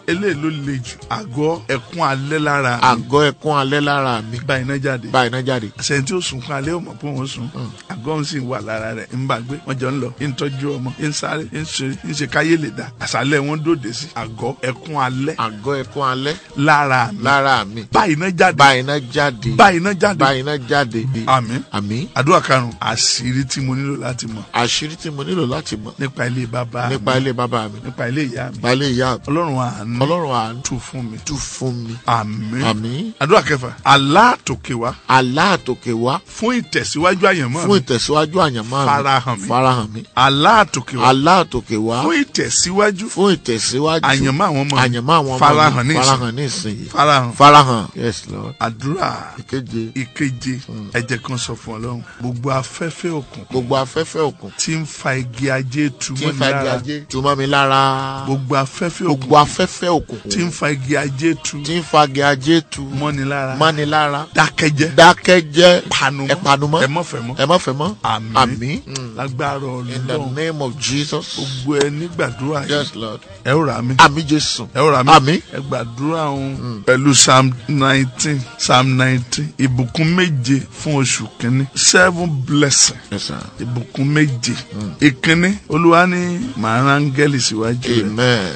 eléyìí ló le jù, àgọ́ ẹ̀kún alẹ́ lára mi, àgọ́ ẹ̀kún alẹ́ lára mi, bá iná jáde, bá iná jáde. Àṣẹ tí ó sunkún alẹ́ ó mọ̀ pé òun sùn, àgọ́ ń sì wà lára rẹ̀, ń bá gbé, wọ́n jọ ń lọ, ń tọ́jú ọmọ, ń sáré, ń ṣe káyé lè dá. Àṣálẹ́ wọn dòde sí àgọ́ ẹ̀kún alẹ́, àgọ́ ẹ̀kún alẹ́ lára mi, lára mi, bá iná jáde, bá iná jáde, bá iná jáde, bá iná jáde. Àmín. Àmín. Àdúrà karùn-ún, àṣírí tí mo nílò láti mọ̀, àṣírí tí mo nílò láti mọ̀ nípa ilé bàbá mi, nípa ilé bàbá mi, nípa ilé ìyá mi, nípa ilé ìyá mi, Ọlọ́run àánú, Ọlọ́run àánú tú fún mi, tú fún mi. Àmín. Àmín. Àdúrà kẹfà, àlá àtòkè wá, àlá àtòkè wá fún ìtẹ̀síwájú àyànmọ́ mi, fún ìtẹ̀síwájú àyànmọ́ mi, farahàn mi, farahàn mi. Àlá àtòkè wá, àlá àtòkè wá fún ìtẹ̀síwájú, fún ìtẹ̀síwájú àyànmọ́ àwọn ọmọ mi, àyànmọ́ àwọn ọmọ mi, farahàn ní ìsìn, farahàn ní ìsìn, farahàn, farahàn. Yes Lord. Àdúrà ìkeje, ìkeje, ẹ jẹ́ kan sọ fún Ọlọ́run, gbogbo afẹ́fẹ́ òkùnkùn, gbogbo afẹ́fẹ́ òkùnkùn tí ń fa igi ajé tu tí mọ́ ń mi fa igi lára, ajé tu mọ́ mi lára, gbogbo afẹ́fẹ́ gbogbo òkùnkùn afẹ́fẹ́ òkùnkùn tí ń fa igi ajé tu tí ń fa igi ajé tu mọ́ni lára, mọ́ni lára, dákẹ́jẹ́, dákẹ́jẹ́, panumọ́, ẹ panumọ́, ẹ má fẹ́ mọ́, ẹ má fẹ́ mọ́. Àmín. Àmín. Lágbára In the Ọlọ́run, name of Jesus. gbogbo ẹ nígbàdúrà yìí, Yes Lord. ẹ ó rà mí, Àmín Jésù. ẹ ó rà mí, Àmín. Ẹ gbàdúrà òun pẹ̀lú Psalm 19, Psalm 19, ìbùkún 7 fún oṣù kínní, 7 blessing. Yes sir. Ìbùkún 7. Ìkínní, Olúwa ní màá rán áńgẹ́lì síwájú rẹ̀. Amen.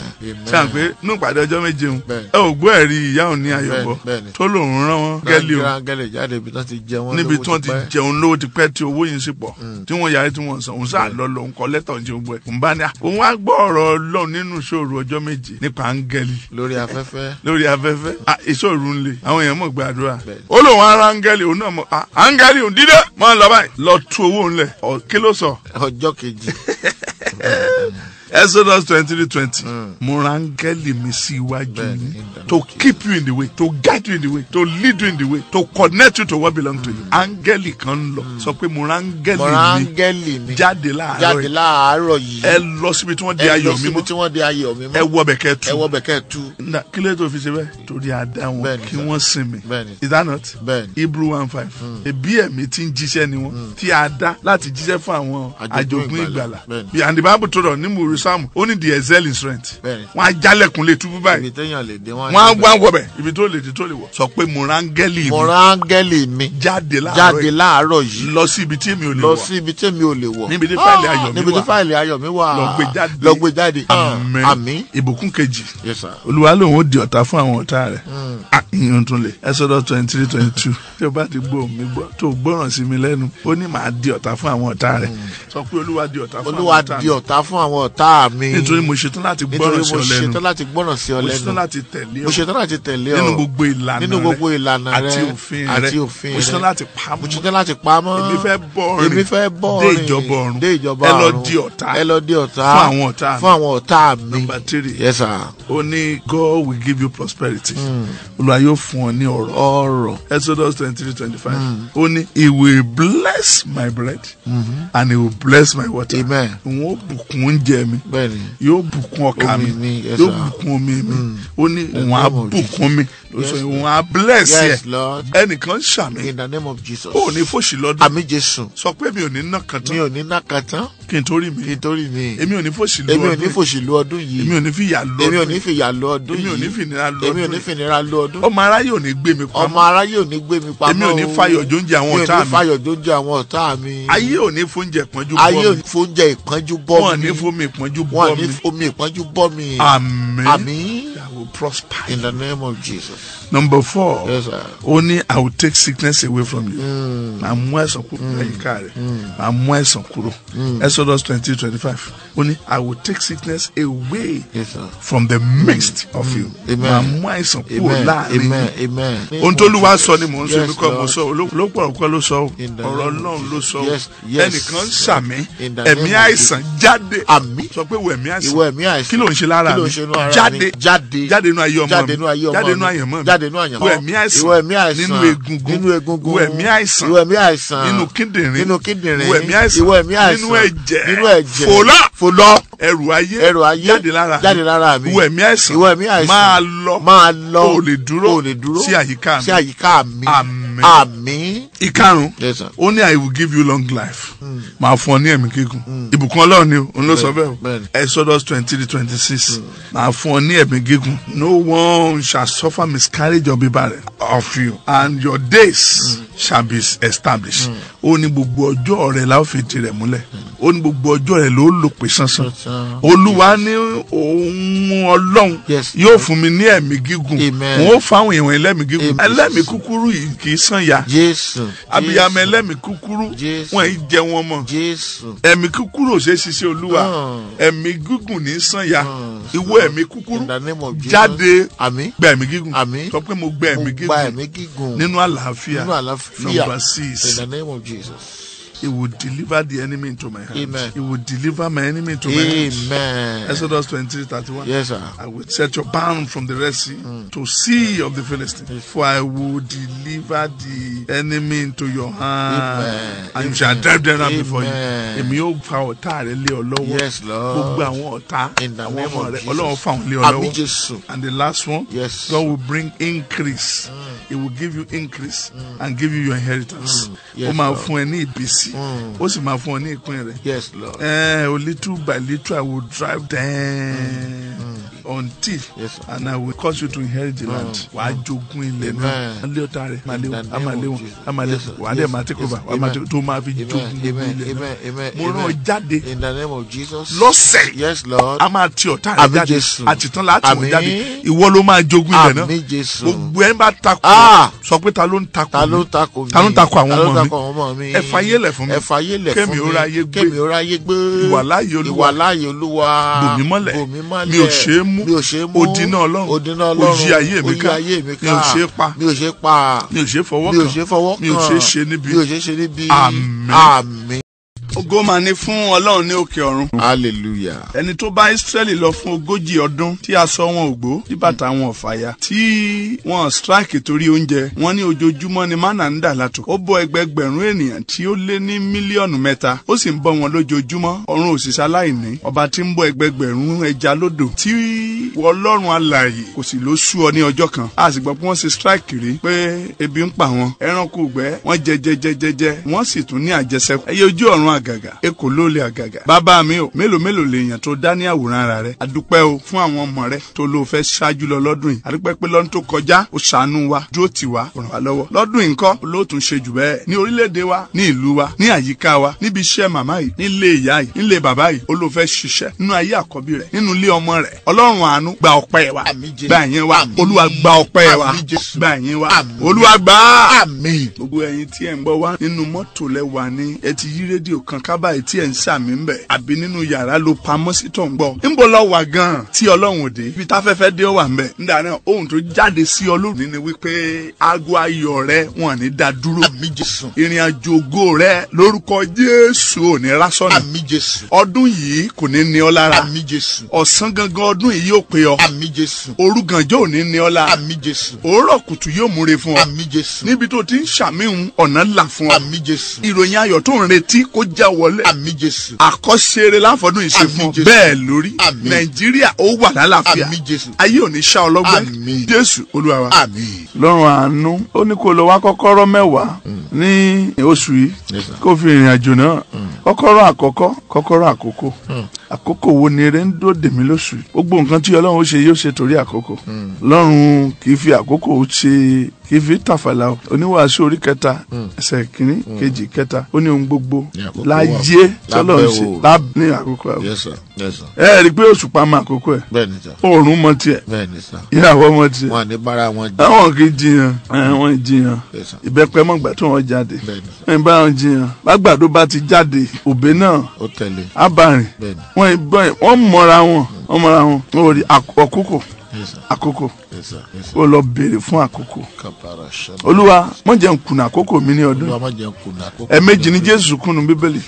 Ṣé à ń pé nínú ìpàdé ọjọ́ 7 òun, Bẹ́ẹ̀ni. ẹ ò gbọ́ ẹ̀rí ìyá òun ní Ayọ̀bọ Bẹ́ẹ̀ni. tó lòun rán wọn gẹ́lì o, Áńgẹ́lì jáde ibi tí wọ́n ti jẹun níbi tí wọ́n ti jẹun lówó ti pẹ́ tí owó yìí ń sì pọ̀, tí wọ́n yarí tí wọ́n san, òun sáà lọ lòun kọ lẹ́tà òun ṣe gbogbo ẹ̀. Òun bá ní à, òun wá gbọ́ ọ̀rọ̀ Ọlọ́run nínú ìṣòro ọjọ́ 7 nípa áńgẹ́lì lórí afẹ́fẹ́. lórí afẹ́fẹ́. Ìṣòro ń le, àwọn èèyàn mọ̀ gbàdúrà. Bẹ́ẹ̀ni. Ó lòun ara áńgẹ́lì, òun náà mọ̀ áńgẹ́lì òun dídé mọ́ lọ báyìí lọ tú owó ńlẹ̀. Kí ló sọ? Ọjọ́ kejì. Exodus 23:20. Mo rán áńgẹ́lì mi sí iwájú yín to keep you in the way, to guide you in the way, to lead you in the way, to connect you to what belong to you. Áńgẹ́lì kan ń lọ. Sọ pé mo rán áńgẹ́lì mi jáde láàárọ̀ yìí. Ẹ lọ síbi tí wọ́n di ayọ̀ mímọ́. Ẹ lọ síbi tí wọ́n di ayọ̀ mímọ́. Ẹ wọ bẹ̀ kẹ́ tú. Ẹ wọ bẹ̀ kẹ́ tú. Kí ló tó fi ṣe bẹ́ẹ̀? Torí a dá wọn kí wọ́n sinmi. Is that not? Hebrew 1:5. Ẹbí ẹ̀mí tí ń jíṣẹ́ ni wọ́n tí a dá láti jíṣẹ́ fún àwọn àjogún ìgbàlà. And the Bible told us ní Sáàmù, ó ní the excel in strength. Wọ́n á jálẹ̀kùn lè túbú báyìí. Ibi téèyàn lè dé wọ́n á wọ bẹ̀. Ibi tó lè dé tó lè wọ̀. Sọ pé mo rán áńgẹ́lì mi. Mo rán áńgẹ́lì mi. Jáde láàárọ̀ yìí. Jáde láàárọ̀ yìí. Lọ sí ibi tí mi ò lè wọ̀. Lọ sí ibi tí mi ò lè wọ̀. Níbi tí fáìlì ayọ̀ mi wà. Níbi tí fáìlì ayọ̀ mi wà. Lọ gbé jáde. Lọ gbé jáde. Àmín. Àmín. Ìbùkún kejì. Yes sir. Olúwa lòun ó di ọ̀tá fún àwọn ọ̀tá rẹ̀. Ìyẹn tún lè. Exodus 23:22. Tí o bá ti gbọ́ mi gbọ́ tó gbọ́ràn sí mi lẹ́nu, ó ní màá di ọ̀tá fún àwọn ọ̀tá rẹ̀. Sọ pé Olúwa di ọ̀tá fún àwọn ọ̀tá mi. Olúwa di ọ̀tá fún àwọn ọ̀tá mi. Nítorí mo ṣetán láti gbọ́ràn sí ọ lẹ́nu. Nítorí mo ṣetán láti gbọ́ràn sí ọ lẹ́nu. Mo ṣetán láti tẹ̀lé ọ. Mo ṣetán láti tẹ̀lé ọ. Nínú gbogbo ìlànà rẹ. Nínú gbogbo ìlànà rẹ. Àti òfin rẹ. Àti òfin rẹ. Mo ṣetán láti pamọ́. Mo ṣetán láti pamọ́. Èmi fẹ́ bọ́ rìn. Èmi fẹ́ bọ́ rìn. Dé ìjọba ọ̀run. Dé ìjọba ọ̀run. Ẹ lọ di ọ̀tá. Ẹ lọ di ọ̀tá. Fún àwọn ọ̀tá mi. Fún àwọn ọ̀tá mi. Number 3. Yes sir. Ó ní God will give you prosperity. Olúwa yóò fún ọ ní ọrọ̀. Ọrọ̀. Exodus 23:25. Ó ní he will bless my bread and he will bless my water. Amen. Òun ó bùkún oúnjẹ mi. Bẹ́ẹ̀ni. Yóò bùkún ọkà mi. Yes, yóò bùkún omi mi. Ó ní òun á bùkún mi. Òun á bless yẹ. Yes Lord. Ẹnìkan ṣàmì. In the name of Jesus. Ó ní fòṣì lọ́dún. Àmín Jésù. Sọ pé mi ò ní ná kan tán. Mi ò ní ná kan tán. Kí n torí mi. Kí n torí mi. Èmi ò ní fòṣì lọ́dún. Èmi ò ní fòṣì lọ ọdún yìí. Èmi ò ní fìyà lọ ọdún. Èmi ò ní fìyà lọ ọdún yìí. Èmi ò ní fìnira lọ ọdún. Èmi ò ní fìnira lọ ọdún. Ọmọ aráyé ò ní gbé mi pamọ́. Ọmọ aráyé ò ní gbé mi pamọ́. Èmi ò ní fàyọ̀ jóúnjẹ àwọn ọ̀tá mi. Mi ò ní fàyọ̀ jóúnjẹ àwọn ọ̀tá mi. Ayé ò ní fóúnjẹ ìpọ́njú bọ́ mi. Ayé ò ní fóúnjẹ ìpọ́njú bọ́ mi. Wọ́n ní fómi ìpọ́njú bọ́ mi. Wọ́n ní fomi ìpọ́njú bọ́ mi. Àmín. Àmín. I will prosper. In the name of Jesus. Number 4. Yes, sir. Ó ní I will take sickness away from you. Màá mú àìsàn kúrò láyìíká rẹ̀. Màá mú àìsàn kúrò. Exodus 20:25. Ó ní I will take sickness away yes, sir. from the midst of you. Màá mú àìsàn kúrò láàrin. Amen. Amen. Ohun tó Olúwa sọ ni mò ń sọ, Yes, èmi kọ́ mo Lord. sọ, olópọ̀rọ̀ kọ́ ló sọ, In the ọ̀rọ̀ name of Ọlọ́run ló sọ. Yes, yes. Ẹnìkan ṣàmì, In the name ẹ̀mí of àìsàn jáde. Àmín. Sọ pé ìwọ ẹ̀mí àìsàn. Ìwọ ẹ̀mí àìsàn. Kí ló ń ṣe lára Kí ló mi? ń ṣe nínú ara mi? Jáde. Jáde. Jáde nínú ayé ọmọ mi. Jáde nínú ayé ọmọ Jáde mi. nínú àyànmọ́ mi. Jáde nínú àyànmọ́. Ìwọ ẹ̀mí àìsàn. Ìwọ ẹ̀mí àìsàn. Nínú egungun. Nínú egungun. Ìwọ ẹ̀mí àìsàn. Ìwọ ẹ̀mí àìsàn. Nínú kíndìnrín. Nínú kíndìnrín. Ìwọ ẹ̀mí àìsàn. Ìwọ ẹ̀mí àìsàn. Nínú ẹ̀jẹ̀. Nínú ẹ̀jẹ̀. Fòlá. Fòlọ́. Ẹrù ayé. Ẹrù ayé. Jáde lára mi. Jáde lára mi. Ìwọ ẹ̀mí àìsàn. Ìwọ ẹ̀mí àìsàn. Máa lọ. Máa lọ. O lè dúró. O lè dúró. Sí àyíká mi. Sí àyíká mi. Àmín. Àmín. Ìkarùn. Yes, sir. Ó ní I will give you long life. Màá fún ọ ní ẹ̀mí gígùn. Ìbùkún Ọlọ́run ni òun ló sọ bẹ́ẹ̀ o. Bẹ́ẹ̀ni. Exodus 23:26. Màá fún ọ ní ẹ̀mí gígùn. No one shall suffer miscarriage or be barren of you and your days shall be established. Ó ní gbogbo ọjọ́ rẹ̀ la ó fi di rẹ̀ múlẹ̀. Ó ní gbogbo ọjọ́ rẹ̀ ló lò pé sánsán. Sánsán. Olúwa ní òun Ọlọ́run Yes. yóò fún mi ní ẹ̀mí gígùn. Amen. Òun ó fáwọn èèyàn ẹlẹ́mìí gígùn. Amen. Ẹlẹ́mìí kúkúrú yìí kì í sàn ya Jésù. abiyamọ ẹlẹ́mìí kúkúrú Jésù. wọn yìí jẹ wọn mọ́. Jésù. Ẹ̀mí kúkúrú ò ṣe é ṣiṣẹ́ Olúwa. Ẹ̀mí gígùn ní sàn ya. Ìwọ ẹ̀mí kúkúrú In the name of Jesus. jáde Àmín. gba ẹ̀mí gígùn. Àmín. Sọ pé mo gba ẹ̀mí Mo gba gígùn ẹ̀mí gígùn. nínú àlàáfíà. Nínú àlàáfíà. Number 6. In the name of Jesus. He will deliver the enemy into my hand. Amen. He will deliver my enemy into my hand. Amen. Exodus 23:31. Yes, sir. I will set your bound from the Red Sea to sea of the Philistines. For I will deliver the enemy into your hand. Amen. And you shall drive them out before you. Amen. Èmi yóò fa ọ̀tá rẹ lé ọ lọ́wọ́. Yes, Lord. Gbogbo àwọn ọ̀tá In the àwọn name ọmọ of rẹ Jesus. Ọlọ́run fà wọ́n lé ọ Àmín lọ́wọ́. Jésù. And the last one, Yes. God will bring increase. He will give you increase and give you your inheritance. Yes, Ó máa Lord. fún ẹ ní ìbísí. Ó sì máa fún ọ ní ìpín rẹ. Yes, Lord. Little by little I will drive them until Yes, sir. and I will cause you to inherit the land. Wàá jogún ilẹ̀ náà. Amen. Alẹ́ ọ̀tá rẹ̀ máa lé wọn, In the á máa lé name wọn, of Jesus. á máa lé Yes, wọn. sir. Wàá dẹ̀ Yes, máa take yes, over, wàá máa amen. take tó máa fi Amen. jogún gbogbo Amen. ilẹ̀ náà. Amen. Amen. Mo rán ọ Amen. jáde In the name of Jesus. lọ́sẹ̀. Yes, Lord. A máa ti ọ̀tá rẹ̀ Àmín jáde. Jésù. Àtìtán láti wọ́n Àmín. jáde. Ìwọ ló máa jogún ilẹ̀ náà. Àmín Jésù. Gbogbo ẹ̀ ń bá takò. Ah! Sọ pé ta ló ń takò Ta mi? ló ń takò mi? Ta ló ń takò àwọn Ta ló ń ọmọ mi? takò àwọn ọmọ mi? Ẹ fayé lẹ̀ fún mi. Ẹ fayé lẹ̀ fún Kémi mi. ó ráyé gbé. Kémi ó ráyé gbé. Ìwàláàyè Olúwa. Ìwàláàyè Olúwa. Bò mí mọ́lẹ̀. Bò mí mọ́lẹ̀. Mi ò ṣe é mú. Mi ò ṣe é mú. Odi iná Ọlọ́run. Odi iná Ọlọ́run. Ó yí ayé mi Ó yí ká. ayé mi ká. Mi ò ṣe é pa. Mi ò ṣe é pa. Mi ò ṣe é fọwọ́ Mi ò kàn. ṣe é fọwọ́ kàn. Mi ò ṣe é ṣe níbi. Mi ò ṣe é ṣe níbi. Àmín. Àmín. Ògo máa ní fún Ọlọ́run ní òkè ọ̀run. Hallelujah. Ẹni tó bá Ísírẹ́lì lọ fún 40 ọdún tí aṣọ wọn ò gbó, tí bàtà wọn ò fàya, tí wọn strike torí oúnjẹ, wọn ní ojoojúmọ́ ni mánà ń dà látò. Ó bọ́ ẹgbẹgbẹ̀rún ènìyàn tí ó lé ní 3 mílíọ̀nù, ó sì ń bọ́ wọn lójoojúmọ́. Ọ̀run òṣìṣẹ́ aláìní, ọba tí ń bọ́ ẹgbẹgbẹ̀rún ẹja lódò, tí Ọlọ́run alààyè kò sì ló sú ọ ní ọjọ́ kan. A sì gbọ́ pé wọ́n ṣe strike rí pé ebi ń pa wọn, ẹranko ìgbẹ́ wọ́n jẹ jẹ jẹ jẹ jẹ, wọ́n sì tún ní àjẹsẹ́kù. Ẹyẹ ojú ọ̀run àgàdà àgàgà, ekò lóòlè àgàgà. Bàbá mi o, mélòó mélòó lèèyàn tó dá ní àwòrán ara rẹ̀. Adúpẹ́ o fún àwọn ọmọ rẹ̀ tó ló fẹ́ ṣáájú lọ lọ́dún yìí. Adúpẹ́ pé lọ́dún tó kọjá ó ṣàánú wa, dúró tì wá, ràn wá lọ́wọ́. Lọ́dún yìí ńkọ́ olóòtú ṣe jù bẹ́ẹ̀. Ní orílẹ̀-èdè wa, ní ìlú wa, ní àyíká wa, níbi iṣẹ́ màmá yìí, nílé ìyá yìí, nílé bàbá yìí, ó ló fẹ́ ṣiṣẹ́ nínú ayé àkọ́bí rẹ̀, nínú ilé ọmọ rẹ̀. Ọlọ́run àánú gba ọpẹ́ wa, gba ìyìn wa, Olúwa gba ọpẹ́ wa, gba ìyìn wa, Olúwa gbà á. Gbogbo ẹ̀yin tí ẹ̀ ń gbọ́ wá nínú mọ́tò lẹ wà ní, ẹ ti yí rédíò kan kábàáyé tí ẹ̀ ń sàmì ń bẹ̀, àbí nínú yàrá ló pamọ́ sí tó ń gbọ́. Ńbọ̀ lọ wà gan-an tí Ọlọ́run òde, ibi táfẹ́fẹ́ dé ó wà ń bẹ̀. Nígbà náà ohun tó jáde sí Ọlọ́run ní ni wípé aago ayọ̀ rẹ wọn ní dá dúró. Ìrìn àjò ògo rẹ lórúkọ Jésù ò ní rásọ̀nà. Ọdún yìí kò ní ní ọ lára. Ọ̀sán gangan ọdún yìí yóò pé ọ. Òru gànjọ́ ò ní ní ọ lára. Òórọ̀ kùtù yóò múre fún ọ. Níbi tó ti ń ṣàmìhun ọ̀nà là fún ọ. Ìròyìn ayọ̀ tó ń retí kó já wọlé. Àkọ́ṣeré láfọdún ìṣe fún ọ. Bẹ́ẹ̀ lórí. Nàìjíríà ó wà lálàáfíà. Ayé ò ní ṣá ọ lọ́gbẹ́. Jésù Olúwa wa. Lọ́run àánú ó ní kó lọ wá kọ́kọ́rọ́ 10 ní oṣù yìí kó fi ìrìn àjò náà. Kọ́kọ́rọ́ àkọ́kọ́, kọ́kọ́rọ́ àkókò. Àkókò wo ni eré ń dòde mí lóṣù yìí? Gbogbo nǹkan tí Ọlọ́run ó ṣe yóò ṣe torí àkókò. Ọlọ́run kì í fi àkókò ṣe, kì í fi tàfàlà o. Oníwàásù orí 3 ẹsẹ̀ 1, 2, 3 ó ní ohun gbogbo láyé tọ́lọ́run ṣe ní àkókò ẹ̀. Ẹ rí i pé òṣùpá mọ àkókò ẹ̀, oòrùn mọ tiẹ̀, ìràwọ̀ mọ tiẹ̀, àwọn kì í jiyàn, wọ́n jiyàn. Ìbẹ́pẹ mọ̀gbà tó wọ́n jáde, wọ́n bá wọn jiyàn. Bágbàdo bá ti jáde, òbí náà abàrìn, wọ́n mọ̀ra wọn, wọ́n mọ̀ra wọn. Wọ́n rí àkókò, àkókò ó lọ béèrè fún àkókò. Olúwa má jẹ́ n kùnà àkókò mi ní ọdún. Ẹ̀ẹ̀mejì ni Jésù kùnú Bíbélì.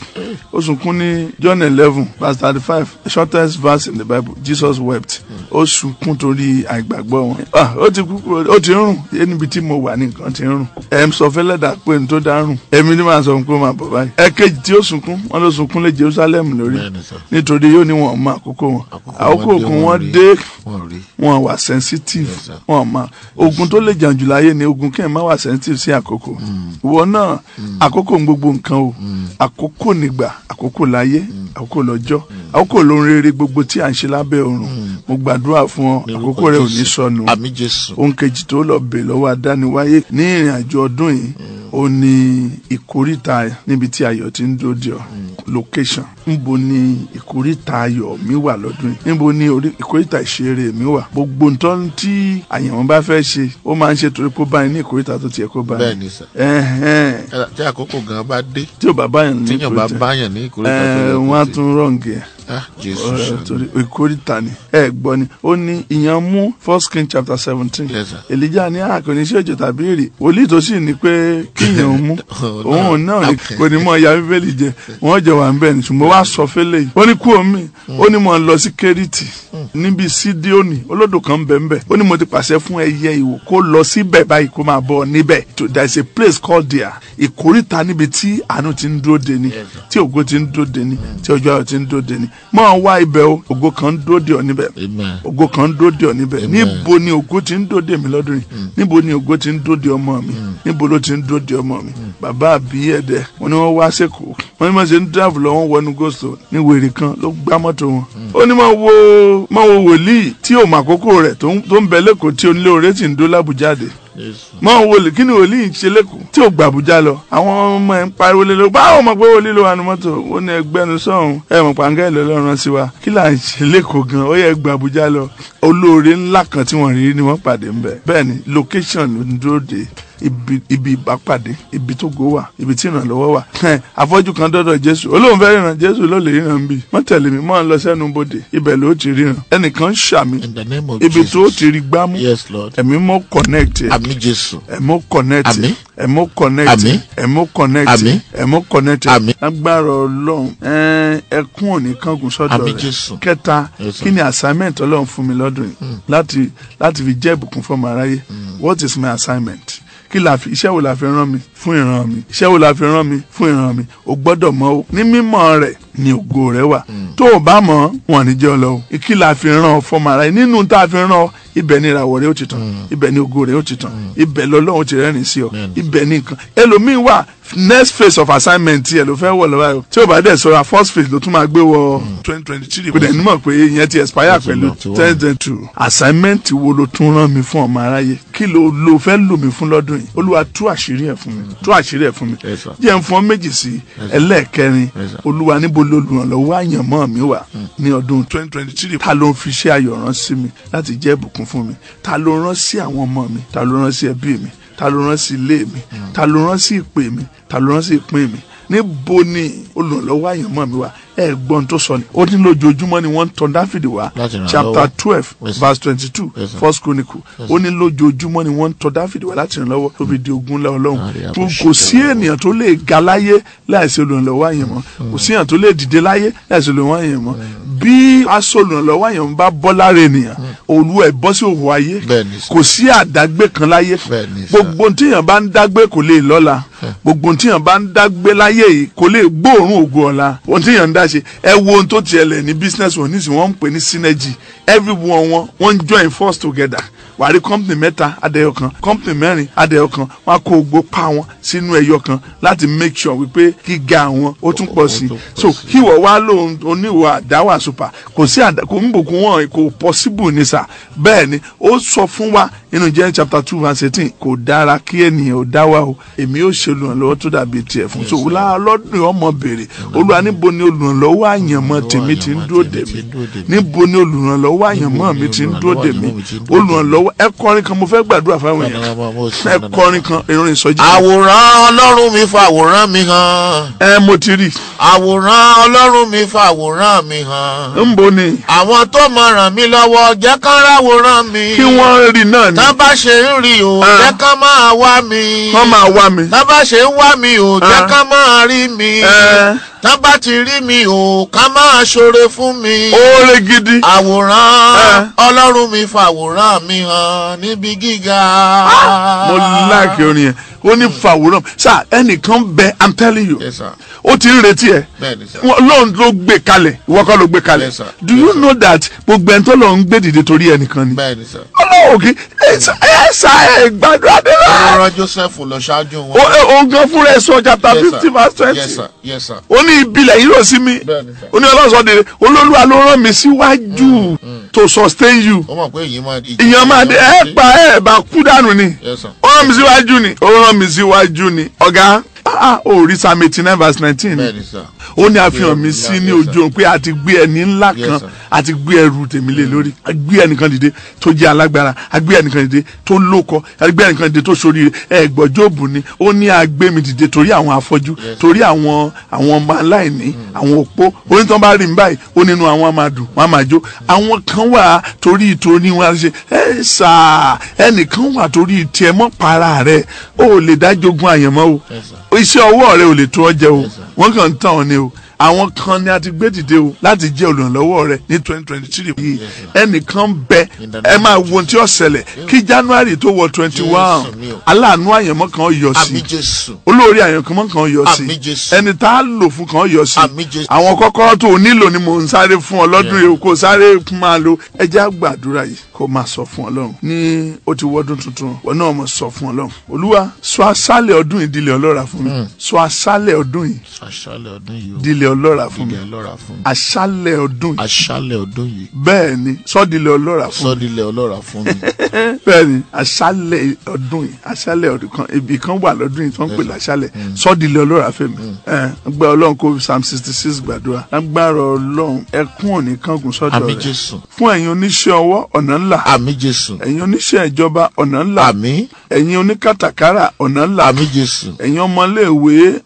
Ó sunkún ní John 11 verse 35, the shortest verse in the Bible. Jesus wept. Ó sunkún torí àìgbàgbọ́ wọn. Ó ti kú, ó ti rùn. Níbi tí mo wà ní nǹkan ti rùn. Ẹ̀ ń sọ fẹ́lẹ́dà pé n tó dá rùn. Èmi ni màá sọ pé ó máa bọ̀ báyìí. Ẹ̀ẹ̀kejì tí ó sunkún, wọ́n ló sunkún lé Jerusalem lórí. Nítorí yóò ní wọn mọ àkókò wọn. Àkókò òkun wọn dé, wọn wà sensitive. Wọn ma ogun tó lè jàǹjù láyé ni ogun kí ẹ má wà sensitive sí àkókò. Ìwọ náà àkókò ń gbogbo nǹkan o. Àkókò nígbà, àkókò láyé, àkókò lọ́jọ́, àkókò ló ń rere gbogbo tí à ń ṣe lábẹ́ ọ̀run. Mo gbàdúrà fún ọ, àkókò rẹ ò ní sọnù. Ohun kejì tó lọ bè lọ́wọ́ adániwáyé ní ìrìn àjò ọdún yìí ó ní ìkóríta níbi tí ayọ̀ ti ń dòde ọ. Location. Níbo ni ìkóríta ayọ̀ mi wà lọ́dún yìí? Níbo ni ìkóríta ìṣeré mi wà? Gbogbo nǹkan tí àyànwó bá fẹ́ ṣe, ó máa ń ṣe torí kó báyìí ní ìkóríta tó tiẹ̀ kó báyìí. Bẹ́ẹ̀ni sà. Tí àkókò gan bá dé. Tí ò bá báyàn ní ìkóríta. Wọ́n á tún rọ̀ǹgì ẹ̀. Torí ìkóríta ni. Ẹ gbọ́ ni, ó ní ìyẹn mú 1 Kings chapter 17. Èlíjà ní àkànní iṣẹ́ òjò tàbí èrè. Wòlíì tó sì ní pé kíyàn mú. Òun náà kò ní mọ̀ ya Bíbélì jẹ. Wọ́n jọ wà ń bẹ̀ ni, ṣùgbọ́n wàá sọ fẹ́lẹ̀ yìí. Ó ní kú omi, ó ní mo lọ sí Kérítì níbi Sídíónì, olódò kan bẹ̀ ń bẹ̀. Ó ní mo ti pàṣẹ fún ẹyẹ ìwò kó lọ síbẹ̀ báyìí kó máa bọ̀ níbẹ̀. There is a place called there. Ìkóríta níbi tí àánú ti ń dúró de ni, tí ògo ti ń dúró de ni, tí ọjọ́ ayọ̀ ti ń dúró de ni. Máa wá ibẹ̀ o, ògo kan ń dúró de ọ níbẹ̀. Ògo kan ń dúró de ọ níbẹ̀. Níbo ni ògo ti ń dúró de mi lọ́dún yìí? Níbo ni ògo ti ń dúró de ọmọ mi? Níbo ló ti ń dúró de ọmọ mi? Bàbá àbí ẹ̀dẹ̀, wọ́n ní wọ́n wá sẹ́kọ̀ọ́. Wọ́n ní wọ́n ṣe ń dáàbò lọ, wọ́n wọnú gòsò ní wèrè kan ló gbá mọ́tò wọn. Ó ní máa wo wòlíì tí ò mọ àkókò rẹ̀ tó ń bẹ lẹ́kọ̀ọ́ tí onílé oore sì ń dó lábújáde. Máa wo kí ni wòlíì ń ṣe lẹ́kọ̀ọ́ tí ò gbà Àbújá lọ. Àwọn ọmọ ẹ̀ ń pariwo lé lọ, báwo mọ̀ pé wòlíì ló wà ní mọ́tò? Ó ní ẹgbẹ́nu sọ̀hún, ẹ mọ̀ pàǹgẹ́ ìlọ́lọ́run sí wa. Kí là ń ṣe lẹ́kọ̀ọ́ gan? Ó yẹ gbà Àbújá lọ. Olóore ńlá kan tí wọ́n rí ni wọ́n pàdé ń bẹ̀. Bẹ́ẹ̀ni, location ló ń dúró de ibi ìbápàdé, ibi tó go wà, ibi tí ìrànlọ́wọ́ wà. Afọ́jú kan dọ́dọ̀ Jésù, olóhùn fẹ́ ríran, Jésù ló lè ríran bí. Má tẹ̀lé mi, máa lọ sẹ́nu bodè, ibẹ̀ ló ti ríran. Ẹnìkan ṣàmì, ibi tó ti rí gbámú, ẹ̀mí mọ́ connect ẹ̀, ẹ̀mí connect ẹ̀, ẹ̀mí connect ẹ̀, ẹ̀mí connect ẹ̀, ẹ̀mí connect ẹ̀. Agbára Ọlọ́run, ẹkún òní kángun sọ́dọ̀ rẹ̀. Kẹta, kí ni assignment Ọlọ́run fún mi lọ́dún yìí láti fi jẹ́ ìbùkún fún ọmọ aráyé? What is my assignment? Kí la fi iṣẹ́ wo la fi rán mi fún ìran mi? Iṣẹ́ wo la fi rán mi fún ìran mi? O gbọ́dọ̀ mọ̀ o. Ní mímọ̀ rẹ̀ ni ògo rẹ̀ wà. Tó o bá mọ̀, wọn ní jẹ́ ọ lọ o. Kí la fi rán ọ fọmọ ara yìí? Nínú tá a fi rán ọ, ibẹ̀ ni ìràwọ̀ rẹ̀ ó ti tàn, ibẹ̀ ni ògo rẹ̀ ó ti tàn, ibẹ̀ lọ́lọ́run ti rẹ́rìn sí ọ, ibẹ̀ ni nǹkan. Ẹlòmíín wà Next phase of assignment tiẹ̀ ló fẹ́ wọ̀ lọ́wọ́ tí ó bá dẹ̀ sọ̀rọ̀, first phase ló tún máa gbé wọ 2023. Kò dẹ̀ ní mọ̀ pé ìyẹn ti expire pẹ̀lú 2022. Assignment wo ló tún rán mi fún ọmọ aráyé? Kí ló fẹ́ lò mí fún lọ́dún yìí? Olúwa, tú àṣírí ẹ̀ fún mi, tú àṣírí ẹ̀ fún mi. Jẹ́ n fún ọ méjì sí. Ẹlẹ́ẹ̀kẹrin, Olúwa, níbo lolùrànlọ́wọ́ àyànmọ́ mi wà ní ọdún 2023? Ta ló ń fi iṣẹ́ ayọ̀ rán sí mi láti jẹ́ ìbùkún fún mi? Ta ló rán sí àwọn ọmọ mi? Ta ló rán sí ẹbí mi? Ta ló rán sí ilé mi? Ta ló rán sí ìpè mi? Ta ló rán sí ìpín mi? Níbo ni olùrànlọ́wọ́ àyànmọ́ mi wà? Ẹ gbọ́n tó sọ ni. Ó ní lójoojúmọ́ ni wọ́n ń tọ̀ Dáfídì wá. Chapter 12 verse 22, First Chronicle. Ó ní lójoojúmọ́ ni wọ́n ń tọ̀ Dáfídì wá láti ràn lọ́wọ́, tó fi di ogun ńlá Ọlọ́run. Kò sí ènìyàn tó lè ga láyé láìsí olùrànlọ́wọ́ àyànmọ́. Kò sí ènìyàn tó lè dìde láyé láìsí olùrànlọ́wọ́ àyànmọ́. Bí aṣọ olùrànlọ́wọ́ àyànmọ́ bá bọ́ lára ènìyàn, olú ẹ̀ bọ́ sí òhò ayé. Kò sí àdágbé kan láyé. Gbogbo tíyàn bá ń dágbé kò lè lọ́la. Gbogbo tíyàn bá ń dágbé láyé yìí kò lè gbóòórùn ògo ọ̀la. Ohun tíyàn ń dá ṣe, ẹ wo ohun tó tiẹ̀ lẹ̀ ní business wọn nísìnyí, wọ́n ń pè ní synergy. Everyone wọn ń join force together. Wàá rí company mẹ́ta adẹyọ kan, company mẹ́rin adẹyọ kan, wọ́n á kó gbogbo pa wọn sínú ẹyọ kan láti make sure wípé gíga wọn ó tún pọ̀ sí. So kí wọ́n wá lóun oníwà àdáwà super, kò sí kò ń bùkún wọn, kò possible ní sà. Bẹ́ẹ̀ ni ó sọ fún wa nínú James chapter 2 verse 18, kò dára kí ènìyàn ò dá wa o, èmi ó ṣe olùrànlọ́wọ́ tó dàbí tiẹ̀ fún. So lọ́dún ọmọ béèrè, Olúwa, níbo ni olùrànlọ́wọ́ àyànmọ́ tèmi ti ń dúró dè mí? Níbo ni olùrànlọ́wọ́ àyànmọ́ mi ti ń dúró dè mí? Olùrànlọ́wọ́. Ẹ kọrin kan, mo fẹ́ gbàdúrà fáwọn èèyàn. Ẹ kọrin kan, ìrìn ìsọjí. Àwòrán Ọlọ́run mi fa àwòrán mi hàn. Ẹ mo ti rí. Àwòrán Ọlọ́run mi fa àwòrán mi hàn. Ń bo ni. Àwọn tó mọ ràn mí lọ́wọ́ jẹ́ kán ráwòrán mi. Kí wọ́n rí náà ni. Tán bá ṣe ń rí o, jẹ́ kán máa wá mi. Kán máa wá mi. Tán bá ṣe ń wá mi o, jẹ́ kán máa rí mi. Tán bá ti rí mi o, ká máa ṣoore fún mi. Oore gidi. Àwòrán Ọlọ́run mi fa àwòrán mi hàn níbi gíga. Mo like orin yẹn. Ó ní fàwòrán sá ẹnìkan bẹ, I'm telling you. Yes, sir. Ó ti ń retí ẹ. Ọlọ́run ló gbé kalẹ̀, ìwọ kọ́ ló gbé kalẹ̀. Do you know that gbogbo ẹni tó lọ ń gbé dìde torí ẹnìkan ni? Ọlọ́run kì í ẹ sá ẹ gbàdúrà dé rà. Ó rán Joseph lọ ṣáájú wọn. Ó gan fúnra ẹ sọ chapter 50 verse 20. Ó ní ìbílẹ̀ yìí rò sí mi. Ó ní Ọlọ́run sọ dèrè, Olólùwà ló rán mi síwájú to sustain you. Ìyẹn máa dé ẹ pa ẹ bá kú dànù ni. Ó rán mi síwájú ni. Ó rán mi síwájú ni. Ọ̀gá, ó rí Psalm 89 verse 19 ni. Ó ní àfihàn mi sí ní ojú òun pé a ti gbé ẹni ńlá kan, a ti gbé ẹrù tèmi lé lórí. A gbé ẹnìkan dìde tó jẹ́ alágbára, a gbé ẹnìkan dìde tó lókọ, a gbé ẹnìkan dìde tó ṣoríire. Ẹ gbọ́ Jóòbù ni, ó ní a gbé mi dìde torí àwọn afọ́jú, torí àwọn ọmọ aláìní, àwọn òpó. Ó ní tán bá rí mi báyìí, ó nínú àwọn máa dùn, wọ́n á máa jó. Àwọn kan wà torí wọn ṣe ẹ sà, ẹnìkan wà torí tiẹ̀ mọ́ para rẹ̀, ó lè dá jogún àyànmọ́ o. Iṣẹ́ ọwọ́ rẹ ò lè tó ọ jẹ o, wọ́n kàn ń tàn ọ́ ni o. Àwọn kan ni a ti gbé dìde o láti jẹ́ olùrànlọ́wọ́ rẹ ní 2023 yìí. Ẹnìkan bẹ, ẹ máa wo ohun tí ó ṣẹlẹ̀ kí January tó wọ 21. Aláàánú àyànmọ́ kan yọ sí, olórí àyànmọ́ kan yọ sí, ẹni tá a lò fún kan yọ sí. Àwọn kọ́kọ́rọ́ tó o nílò ni mò ń sáré fún ọ lọ́dún yìí, kó sáré máa lo. Ẹ jẹ́ á gbàdúrà yìí kó máa sọ fún Ọlọ́run ní ó ti wọ́dún tuntun, wọn náà mọ̀ sọ fún Ọlọ́run. Olúwa, sọ aṣálẹ̀ ọdún yìí dilẹ̀ ọlọ́ra fún mi. Sọ aṣálẹ̀ ọdún yìí dilẹ̀ ọlọ́ra fún mi. Aṣálẹ̀ ọdún yìí. Aṣálẹ̀ ọdún yìí. Bẹ́ẹ̀ ni, sọ́dilẹ̀ ọlọ́ra fún mi. Sọ́dilẹ̀ ọlọ́ra fún mi. Bẹ́ẹ̀ ni, aṣálẹ̀ ọdún yìí, aṣálẹ̀ ọdún kan, ibì kan wà lọ́dún yìí tó ń pè láṣálẹ̀. Sọ́dilẹ̀ ọlọ́ra fún mi. Gbé Ọlọ́run kó Psalm 66 gbàdúrà. Agbára Ọlọ́run, ẹkún òní kángun sọ́dọ̀ rẹ̀. Àmín Jésù. Fún ẹ̀yin oníṣẹ́ ọwọ́, ọ̀nà ńlá. Àmín Jésù. Ẹ̀yin oníṣẹ́ ìjọba, ọ̀nà ńlá. Àmín. Ẹ̀yin oníkàtàkárà, ọ̀nà ńlá. Àmín Jésù. Ẹ̀yin ọmọléèwé,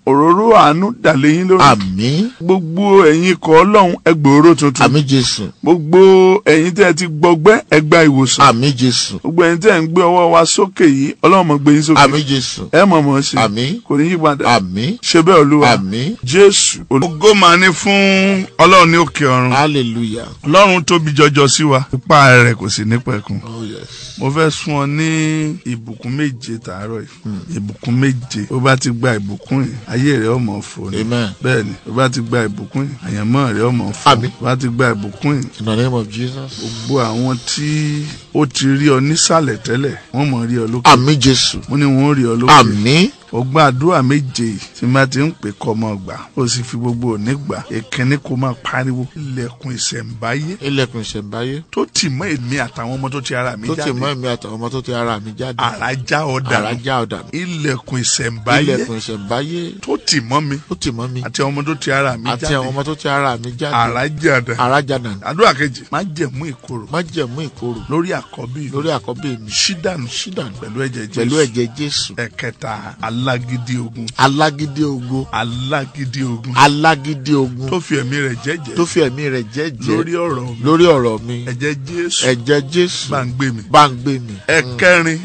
òróró àánú dàlẹ́ yín lórí. Àmín. Gbogbo ẹ̀yin ikọ̀ Ọlọ́run, ẹ gbòòrò tuntun. Àmín Jésù. Gbogbo ẹ̀yin tẹ́ ẹ ti gbọgbẹ́, ẹ gba ìwòsàn. Àmín Jésù. Gbogbo ẹ̀yin tẹ́ ẹ ń gbé ọwọ́ wa sókè yìí, Ọlọ́run mọ̀ gbé yín sókè. Àmín Jésù. Ẹ mọ̀ mọ̀ ṣe. Àmín. Kò ní yí padà. Àmín. Ṣe bẹ́ẹ̀ Olúwa. Àmín. Jésù. Ògo máa ní fún Ọlọ́run ní òkè ọ̀run. Hallelujah. Ọlọ́run tóbi jọjọ sí wa. Ipa rẹ̀ kò sì ní pẹ̀kun. Oh yes. Mo fẹ́ sún ọ ní ìbùkún méje tàárọ̀ yìí. Ìbùkún méje. Ó bá ti gba ìbùkún yìí, ayé rẹ̀ ó mọ̀ fò ní. Amen. Bẹ́ẹ̀ni, ó bá ti gba ìbùkún yìí, àyànmọ́ rẹ̀ ó mọ̀ fò. Àmín. Ó bá ti gba ìbùkún yìí. In the name of Jesus. Gbogbo àwọn tí ó ti rí ọ nísàlẹ̀ tẹ́lẹ̀, wọ́n mọ̀ rí ọ lókè. Àmín Jésù. Mo ní wọ́n rí ọ lókè. Àmín. Ọgbọ́n àdúrà 7 tí má ti ń pè kọ́ ọmọ gbà, ó sì fi gbogbo òní gbà. Èkínní kó máa pariwo. Ilẹ̀kùn ìṣẹ̀ǹbáyé. Ilẹ̀kùn ìṣẹ̀ǹbáyé. Tó tì mọ́ èmi àtàwọn ọmọ tó ti ara mi jáde. Tó tì mọ́ èmi àtàwọn ọmọ tó ti ara mi jáde. Àrá já ọ dànù. Àrá já ọ dànù. Ilẹ̀kùn ìṣẹ̀ǹbáyé. Ilẹ̀kùn ìṣẹ̀ǹbáyé. Tó tì mọ́ mi. Tó tì mọ́ mi. Àti àwọn ọmọ tó ti ara mi jáde. Àti àwọn ọmọ tó ti ara mi jáde. Àrá já dànù. Àrá já dànù. Àdúrà kejì. Májẹ̀mú ìkorò. Májẹ̀mú ìkorò. Lórí àkọ́bí mi. Lórí àkọ́bí mi. Ṣí dànù. Ṣí dànù. Pẹ̀lú ẹ̀jẹ̀ Jésù. Pẹ̀lú ẹ̀jẹ̀ Jésù. Ẹ̀kẹta, alágídí ogun. Alágídí ogun. Alágídí ogun. Alágídí ogun. Tó fi ẹ̀mí rẹ̀ jẹ́jẹ́. Tó fi ẹ̀mí rẹ̀ jẹ́jẹ́. Lórí ọ̀rọ̀ mi. Lórí ọ̀rọ̀ mi. Ẹ̀jẹ̀ Jésù. Ẹ̀jẹ̀ Jésù. Bá ń gbé mi. Bá ń gbé mi. Ẹ̀kẹrin,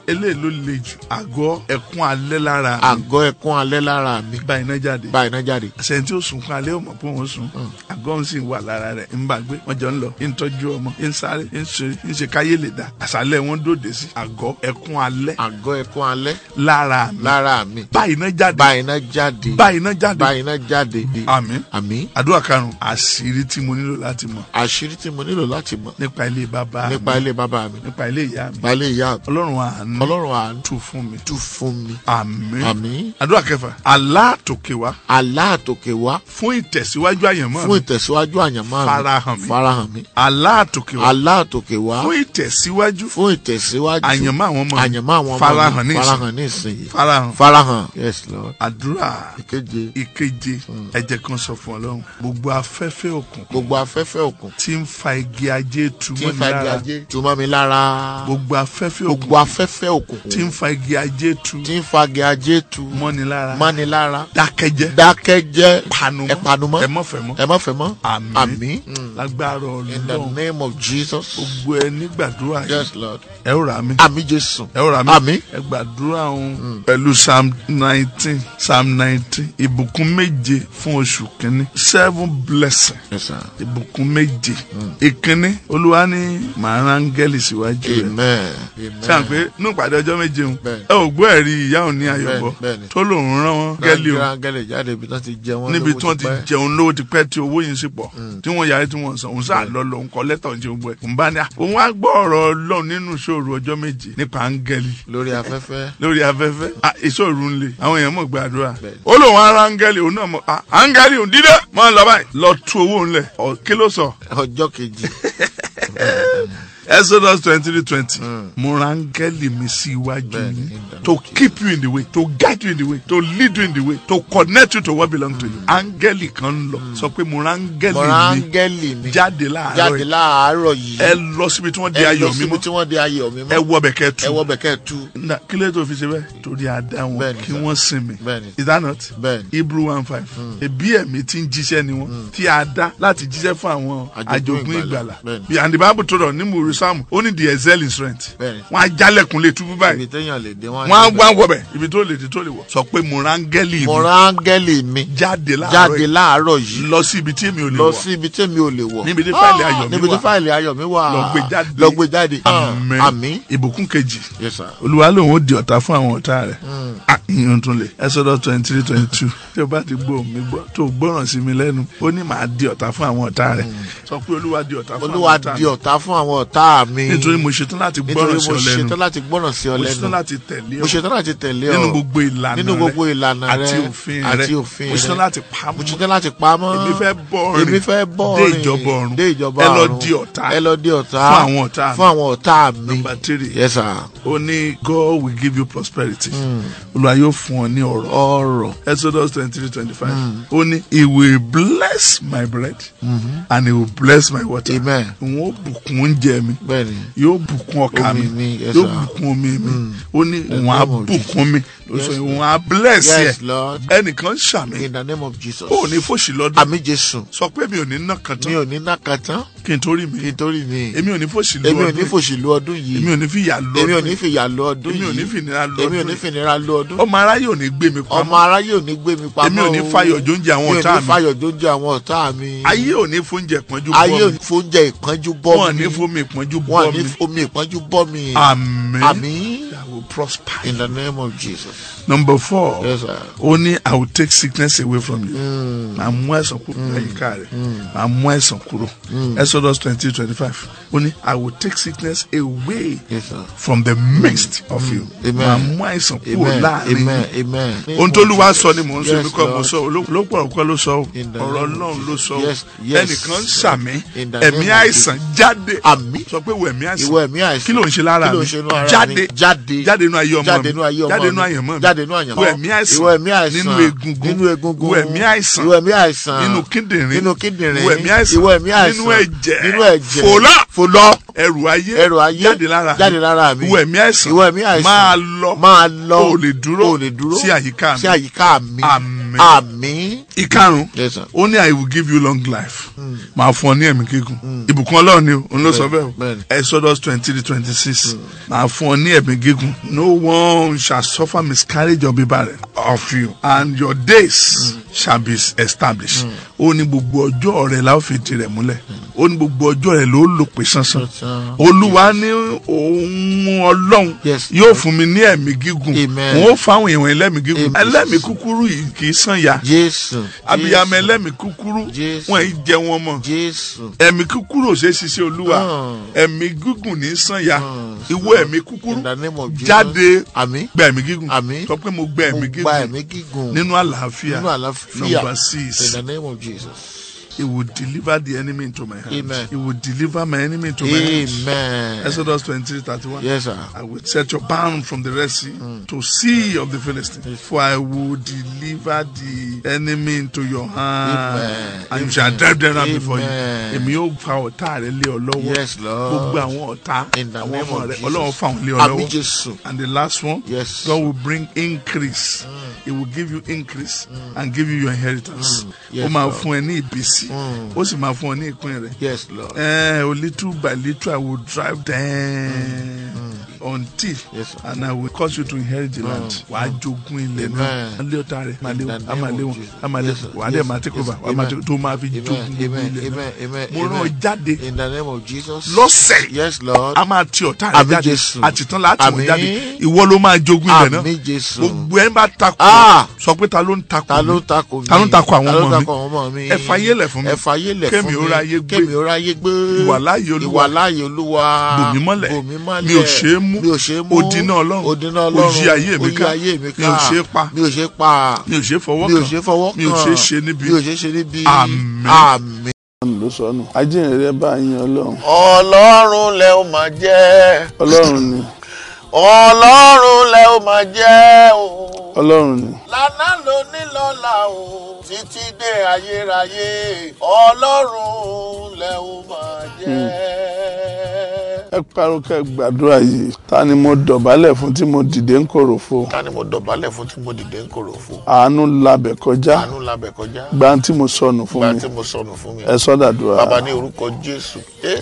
eléyìí ló le jù. Àgọ́ ẹ̀kún alẹ́ lára mi. Àgọ́ ẹ̀kún alẹ́ lára mi. Bá iná jáde. Bá iná jáde. Àṣẹ tí ó sunkún alẹ́ ó mọ̀ pé òun sùn. Àgọ́ ń sì wà lára rẹ̀ ń bá gbé. Wọ́n jọ ń lọ, ń tọ́jú ọmọ, ń sáré, ń ṣe káyé lè dá. Àṣálẹ́ wọn dòde sí. Àgọ́ ẹ̀kún alẹ́. Àgọ́ ẹ̀kún alẹ́. Lára mi. Lára mi. Bá iná jáde. Bá iná jáde. Bá iná jáde. Bá iná jáde. Àmín. Àmín. Àdúrà karùn-ún. Àṣírí tí mo nílò láti mọ̀. Àṣírí tí mo nílò láti mọ̀. Nípa ilé bàbá mi. Nípa ilé bàbá mi. Nípa ilé ìyá mi. Nípa ilé ìyá mi. Ọlọ́run àánú. Ọlọ́run àánú. Tú fún mi. Tú fún mi. Àmín. Àmín. Àdúrà kẹfà. Àlá àtòkè wá. Àlá àtòkè wá. Fún ìtẹ̀síwájú àyànmọ́ mi. Fún ìtẹ̀síwájú àyànmọ́ mi. Farahàn mi. Farahàn mi. Àlá àtòkè wá. Àlá àtòkè wá. Fún ìtẹ̀síwájú. Fún ìtẹ̀síwájú. Àyànmọ́ àwọn ọmọ mi. Àyànmọ́ àwọn ọmọ mi. Farahàn ní ìsìn. Farahàn ní ìsìn. Farahàn. Farahàn. Yes Lord. Àdúrà. Ìkeje. Ìkeje. Ẹ jẹ́ kan sọ fún Ọlọ́run. Gbogbo afẹ́fẹ́ òkun. Gbogbo afẹ́fẹ́ òkun. Tí ń fa igi ajé tu mọ́ mi lára. Tí ń fa igi ajé tu mọ́ mi lára. Gbogbo afẹ́fẹ́ òkun. Gbogbo afẹ́fẹ́ òkun. Tí ń fa igi ajé tu. Tí ń fa igi ajé tu. Mọ́ni lára. Mọ́ni lára. Dákẹ́jẹ́. Dákẹ́jẹ́. Panumọ́. Ẹ panumọ́. Ẹ má fẹ́ mọ́. Ẹ má fẹ́ mọ́. Àmín. Àmín. Lágbára Ọlọ́run. In the name of Jesus. Gbogbo ẹ ní gbàdúrà yìí. Yes Lord. Ẹ ó rà mí. Àmín Jésù. Ẹ ó rà mí. Àmín. Ẹ gbàdúrà òun. Pẹ̀lú Psalm 19. Psalm 19. Ìbùkún 7 fún oṣù kínní. 7 blessing. Yes sir. Ìbùkún 7. Ìkínní, Olúwa ní màá rán áńgẹ́lì síwájú rẹ̀. Amen. Ṣé à ń pé nínú ìpàdé ọjọ́ 7 òun. Bẹ́ẹ̀ni. Ẹ ò gbọ́ ẹ̀rí ìyá òun ní Ayọ̀bọ Bẹ́ẹ̀ni. tó lòun rán wọn gẹ́lì o. Áńgẹ́lì jáde ibi tí wọ́n ti jẹun Níbi tí wọ́n ti jẹun lówó ti pẹ́ tí owó yìí ń sì pọ̀. Tí wọ́n yarí tí wọ́n san. Òun sáà lọ lòun kọ lẹ́tà òun ṣe gbogbo ẹ̀. Òun bá ní à. Òun wá gbọ́ ọ̀rọ̀ Ọlọ́run nínú ìṣòro ọjọ́ 7 nípa áńgẹ́lì. Lórí afẹ́fẹ́. Lórí afẹ́fẹ́. Ìṣòro ń le. Àwọn èèyàn mọ̀ gbàdúrà. Bẹ́ẹ̀ni. Ó lòun ara áńgẹ́lì òun náà mọ̀. Áńgẹ́lì òun dídé. Mọ́ lọ báyìí. Lọ tú owó ńlẹ̀. Kí ló sọ? Ọjọ́ kejì. Exodus 23:20. Mo rán áńgẹ́lì mi sí iwájú yín to keep you in the way, to guide you in the way, to lead you in the way, to connect you to what belongs to you. Áńgẹ́lì kan ń lọ. Sọ pé mo rán áńgẹ́lì mi jáde láàárọ̀ yìí. Ẹ lọ síbi tí wọ́n di ayọ̀ mi mọ́. Ẹ lọ síbi tí wọ́n di ayọ̀ mi mọ́. Ẹ wọ bẹ̀ kẹ́ tú. Ẹ wọ bẹ̀ kẹ́ tú. Kí ló tó fi ṣe bẹ́ẹ̀? Torí a dá wọn kí wọ́n sinmi. Is that not? Hebrew 1:5. Ẹbí ẹ̀mí tí ń jíṣẹ́ ni wọ́n. Tí a dá láti jíṣẹ́ fún àwọn àjogún ìgbàlà. And the Bible told us ní Mùrùsámù, ó ní the excel in strength. Wọ́n á jálẹ̀kùn lè túbú báyìí. Wọ́n á wá wọbẹ̀. Ibi tó lè dé tó lè wọ̀. Sọ pé mo rán áńgẹ́lì mi. Mo rán áńgẹ́lì mi. Jáde láàárọ̀ yìí. Jáde Lọ sí ibi tí èmi ò lè wọ̀. Lọ sí ibi tí èmi ò lè wọ̀. Níbi tí fáìlì ayọ̀ mi wà. Níbi tí fáìlì ayọ̀ mi wà. Lọ gbé jáde. Lọ gbé jáde. Àmín. Àmín. Ìbùkún kejì. Yes sir. Olúwa lòun ó di ọ̀tá fún àwọn ọ̀tá rẹ̀. Ìyẹn tún lè. Exodus 23:22. Tí o bá ti gbọ́ mi gbọ́ tó gbọ́ràn sí mi lẹ́nu, ó ní màá di ọ̀tá fún àwọn ọ̀tá rẹ̀. Sọ pé Olúwa di ọ̀tá fún àwọn ọ̀tá mi. Olúwa di ọ̀tá fún àwọn ọ̀tá mi. Nítorí mo ṣetán láti gbọ́ràn sí ọ lẹ́nu. Nítorí mo ṣetán láti gbọ́ràn sí ọ lẹ́nu. Mo ṣetán láti tẹ̀lé ọ. Mo ṣetán láti tẹ̀lé ọ. Nínú gbogbo ìlànà rẹ. Nínú gbogbo ìlànà rẹ. Àti òfin rẹ. Àti òfin rẹ. Mo ṣetán láti pamọ́. Mo ṣetán láti pamọ́. Èmi fẹ́ bọ́ rìn. Èmi fẹ́ bọ́ rìn. Dé ìjọba ọ̀run. Dé ìjọba ọ̀run. Ẹ lọ di ọ̀tá. Ẹ lọ di ọ̀tá. Fún àwọn ọ̀tá mi. Fún àwọn ọ̀tá mi. Number 3. Yes sir. Ó ní God will give you prosperity. Olúwa yóò fún ọ ní ọrọ̀. Ọrọ̀. Exodus 23:25. Ó ní he will bless my bread and he will bless my water. Amen. Òun ó bùkún oúnjẹ mi. Bẹ́ẹ̀ni. Yóò bùkún ọkà mi. Yóò bùkún omi mi. Ó ní òun á bùkún mi. Òun á bless yẹ. Yes Lord. Ẹnìkan ṣàmì. In the name of Jesus. Ó ní fòṣì lọ́dún. Àmín Jésù. Sọ pé mi ò ní ná kan tán. Mi ò ní ná kan tán. Kí n tó rí mi. Kí n tó rí mi. Èmi ò ní fòṣì lọ ọdún. Èmi ò ní fòṣì lọ ọdún yìí. Èmi ò ní fìyà lọ ọdún. Èmi ò ní fìyà lọ ọdún yìí. Èmi ò ní fìnira lọ ọdún. Èmi ò ní fìnira lọ ọdún. Ọmọ aráyé ò ní gbé mi pamọ́. Ọmọ aráyé ò ní gbé mi pamọ́. Èmi ò ní fàyọ̀ jóúnjẹ àwọn ọ̀tá mi. Mi ò ní fàyọ̀ jóúnjẹ àwọn ọ̀tá mi. Ayé ò ní fóúnjẹ ìpọ́njú bọ́ mi. Ayé ò ní fóúnjẹ ìpọ́njú bọ́ mi. Wọ́n ní fómi ìpọ́njú bọ́ mi. Wọ́n ní fómi ìpọ́njú bọ́ mi. Àmín. Àmín. will prosper. In the name of Jesus. Number 4. Yes, sir. Ó ní I will take sickness away from you. Màá mú àìsàn kúrò láyìíká rẹ̀. Màá mú àìsàn kúrò. Exodus 20:25. Ó ní I will take sickness away Yes, sir. from the midst of you. Amen. Màá mú àìsàn kúrò Amen. láàrin. Amen. Amen. Ohun tó Olúwa sọ ni mò ń sọ, Yes, èmi kọ́ mo Lord. sọ, olópò ọ̀kọ́ ló sọ o. In the Ọ̀rọ̀ name of Ọlọ́run ló sọ o. Yes, yes. Ẹnìkan ń ṣàmì, In the ẹ̀mí name of àìsàn jáde. Àmín. Sọ pé ìwọ ẹ̀mí àìsàn. Ìwọ ẹ̀mí àìsàn. Kí ló ń ṣe lára Kí ló ń mi? ṣe nínú ara Jáde. mi? Jáde. Jáde nínú ayé ọmọ mi. Jáde nínú ayé ọmọ Jáde nínú mi. àyànmọ́ mi. Jáde nínú àyànmọ́. Ìwọ ẹ̀mí àìsàn. Ìwọ ẹ̀mí àìsàn. Nínú egungun. Nínú egungun. Ìwọ ẹ̀mí àìsàn. Ìwọ ẹ̀mí àìsàn. Nínú kíndìnrín. Nínú kíndìnrín. Ìwọ ẹ̀mí àìsàn. Ìwọ ẹ̀mí àìsàn. Nínú ẹ̀jẹ̀. Nínú ẹ̀jẹ̀. Fòlá. Fòlọ́. Ẹrù ayé. Ẹrù ayé. Jáde lára mi. Jáde lára mi. Ìwọ ẹ̀mí àìsàn. Ìwọ ẹ̀mí àìsàn. Máa lọ. Máa lọ. O lè dúró. O lè dúró. Sí àyíká mi. Sí àyíká mi. Àmín. Àmín. Ìkarùn. Yes, sir. Ó ní I will give you long life. Màá fún ọ ní ẹ̀mí gígùn. Ìbùkún Ọlọ́run ni o, òun ló sọ bẹ́ẹ̀ o. Bẹ́ẹ̀ni. Exodus 23:26. Màá fún ọ ní ẹ̀mí gígùn. No one shall suffer miscarriage or be barren of you, and your days shall be established. Ó ní gbogbo ọjọ́ rẹ̀ la ó fi di rẹ̀ múlẹ̀. Ó ní gbogbo ọjọ́ rẹ̀ ló lò pé sánsán. Sánsán. Olúwa ní òun Ọlọ́run Yes. yóò fún mi ní ẹ̀mí gígùn. Amen. Òun ó fáwọn èèyàn ẹlẹ́mìí gígùn. Amen. Ẹlẹ́mìí kúkúrú yìí kì í sàn ya Jésù. abiyamọ ẹlẹ́mìí kúkúrú Jésù. wọn yìí jẹ wọn mọ́. Jésù. Ẹ̀mí kúkúrú ò ṣe é ṣiṣẹ́ Olúwa. Ẹ̀mí gígùn ní sàn ya. Ìwọ ẹ̀mí kúkúrú In the name of Jesus. jáde. Àmín. Gba ẹ̀mí gígùn. Àmín. Sọ pé mo gba ẹ̀mí Mo gba gígùn ẹ̀mí gígùn. nínú àlàáfíà. Nínú àlàáfíà. Number 6. In the name of Jesus. He will deliver the enemy into my hand. Amen. He will deliver my enemy into my hand. Amen. Exodus 23:31. Yes, sir. I will set your bound from the Red Sea to sea of the Philistines. For I will deliver the enemy into your hand. Amen. And you shall drive them out before you. Amen. Èmi yóò fa ọ̀tá rẹ lé ọ lọ́wọ́. Yes, Lord. Gbogbo àwọn ọ̀tá In the àwọn name ọmọ of rẹ Jesus. Ọlọ́run fa wọn lé ọ Àmín lọ́wọ́. Jésù. And the last one, Yes. God will bring increase. He will give you increase and give you your inheritance. Yes, Ó máa Lord. fún ẹ ní ìbísí. Ó sì máa fún ọ ní ìpín rẹ. Yes, Lord. Little by little I will drive them until Yes, sir. and I will cause you to inherit the land. Wàá jogún ilẹ̀ náà. Amen. Alẹ́ ọ̀tá rẹ̀ máa lé wọn, In the á máa lé name wọn, of Jesus. á máa lé Yes, wọn. sir. Wàá dẹ̀ Yes, máa take yes. over, wàá máa Amen. take tó máa fi Amen. jogún gbogbo Amen. ilẹ̀ náà. Amen. Amen. Mo rán ọ Amen. jáde In the name of Jesus. lọ́sẹ̀. Yes, Lord. A máa ti ọ̀tá rẹ̀ Àmín jáde. Jésù. Àtìtán láti wọ́n Àmín. jáde. Ìwọ ló máa jogún ilẹ̀ náà. Àmín Jésù. Gbogbo ẹ̀ ń bá takò. Ah! Sọ pé ta ló ń takò Ta mi? ló ń takò mi? Ta ló ń takò àwọn Ta ló ń ọmọ mi? takò àwọn ọmọ mi? Ẹ fayé lẹ̀ fún mi. Ẹ fayé lẹ̀ fún Kémi mi. ó ráyé gbé. Kémi ó ráyé gbé. Ìwàláàyè Olúwa. Ìwàláàyè Olúwa. Bò mí mọ́lẹ̀. Bò mí mọ́lẹ̀. Mi ò ṣe é mú. Mi ò ṣe é mú. Odi iná Ọlọ́run. Odi iná Ọlọ́run. Ó yí ayé mi Ó yí ká. ayé mi ká. Mi ò ṣe é pa. Mi ò ṣe é pa. Mi ò ṣe é fọwọ́ Mi ò kàn. ṣe é fọwọ́ kàn. Mi ò ṣe é ṣe níbi. Mi ò ṣe é ṣe níbi. Àmín. Àmín. Ló sọnù. Ajínrere bá yín Ọlọ́run. Ọlọ́run lẹ ó máa jẹ́. Ọlọ́run ni. Ọlọ́run lẹ ó máa jẹ́ o. Ọlọ́run ni. Lànà ló ní lọ́la o títí dé ayérayé Ọlọ́run lẹ ó máa jẹ́. Ẹ pariwo kẹ́ gbàdúrà yìí. Ta ni mo dọ̀bálẹ̀ fún tí mo dìde ń kòròfo? Ta ni mo dọ̀bálẹ̀ fún tí mo dìde ń kòròfo? Àánú labẹ̀ kọjá. Àánú labẹ̀ kọjá. Gba tí mo sọnù fún Gba mi. tí mo sọnù fún mi. Ẹ sọ́dàdúrà. Bàbá ní orúkọ Jésù.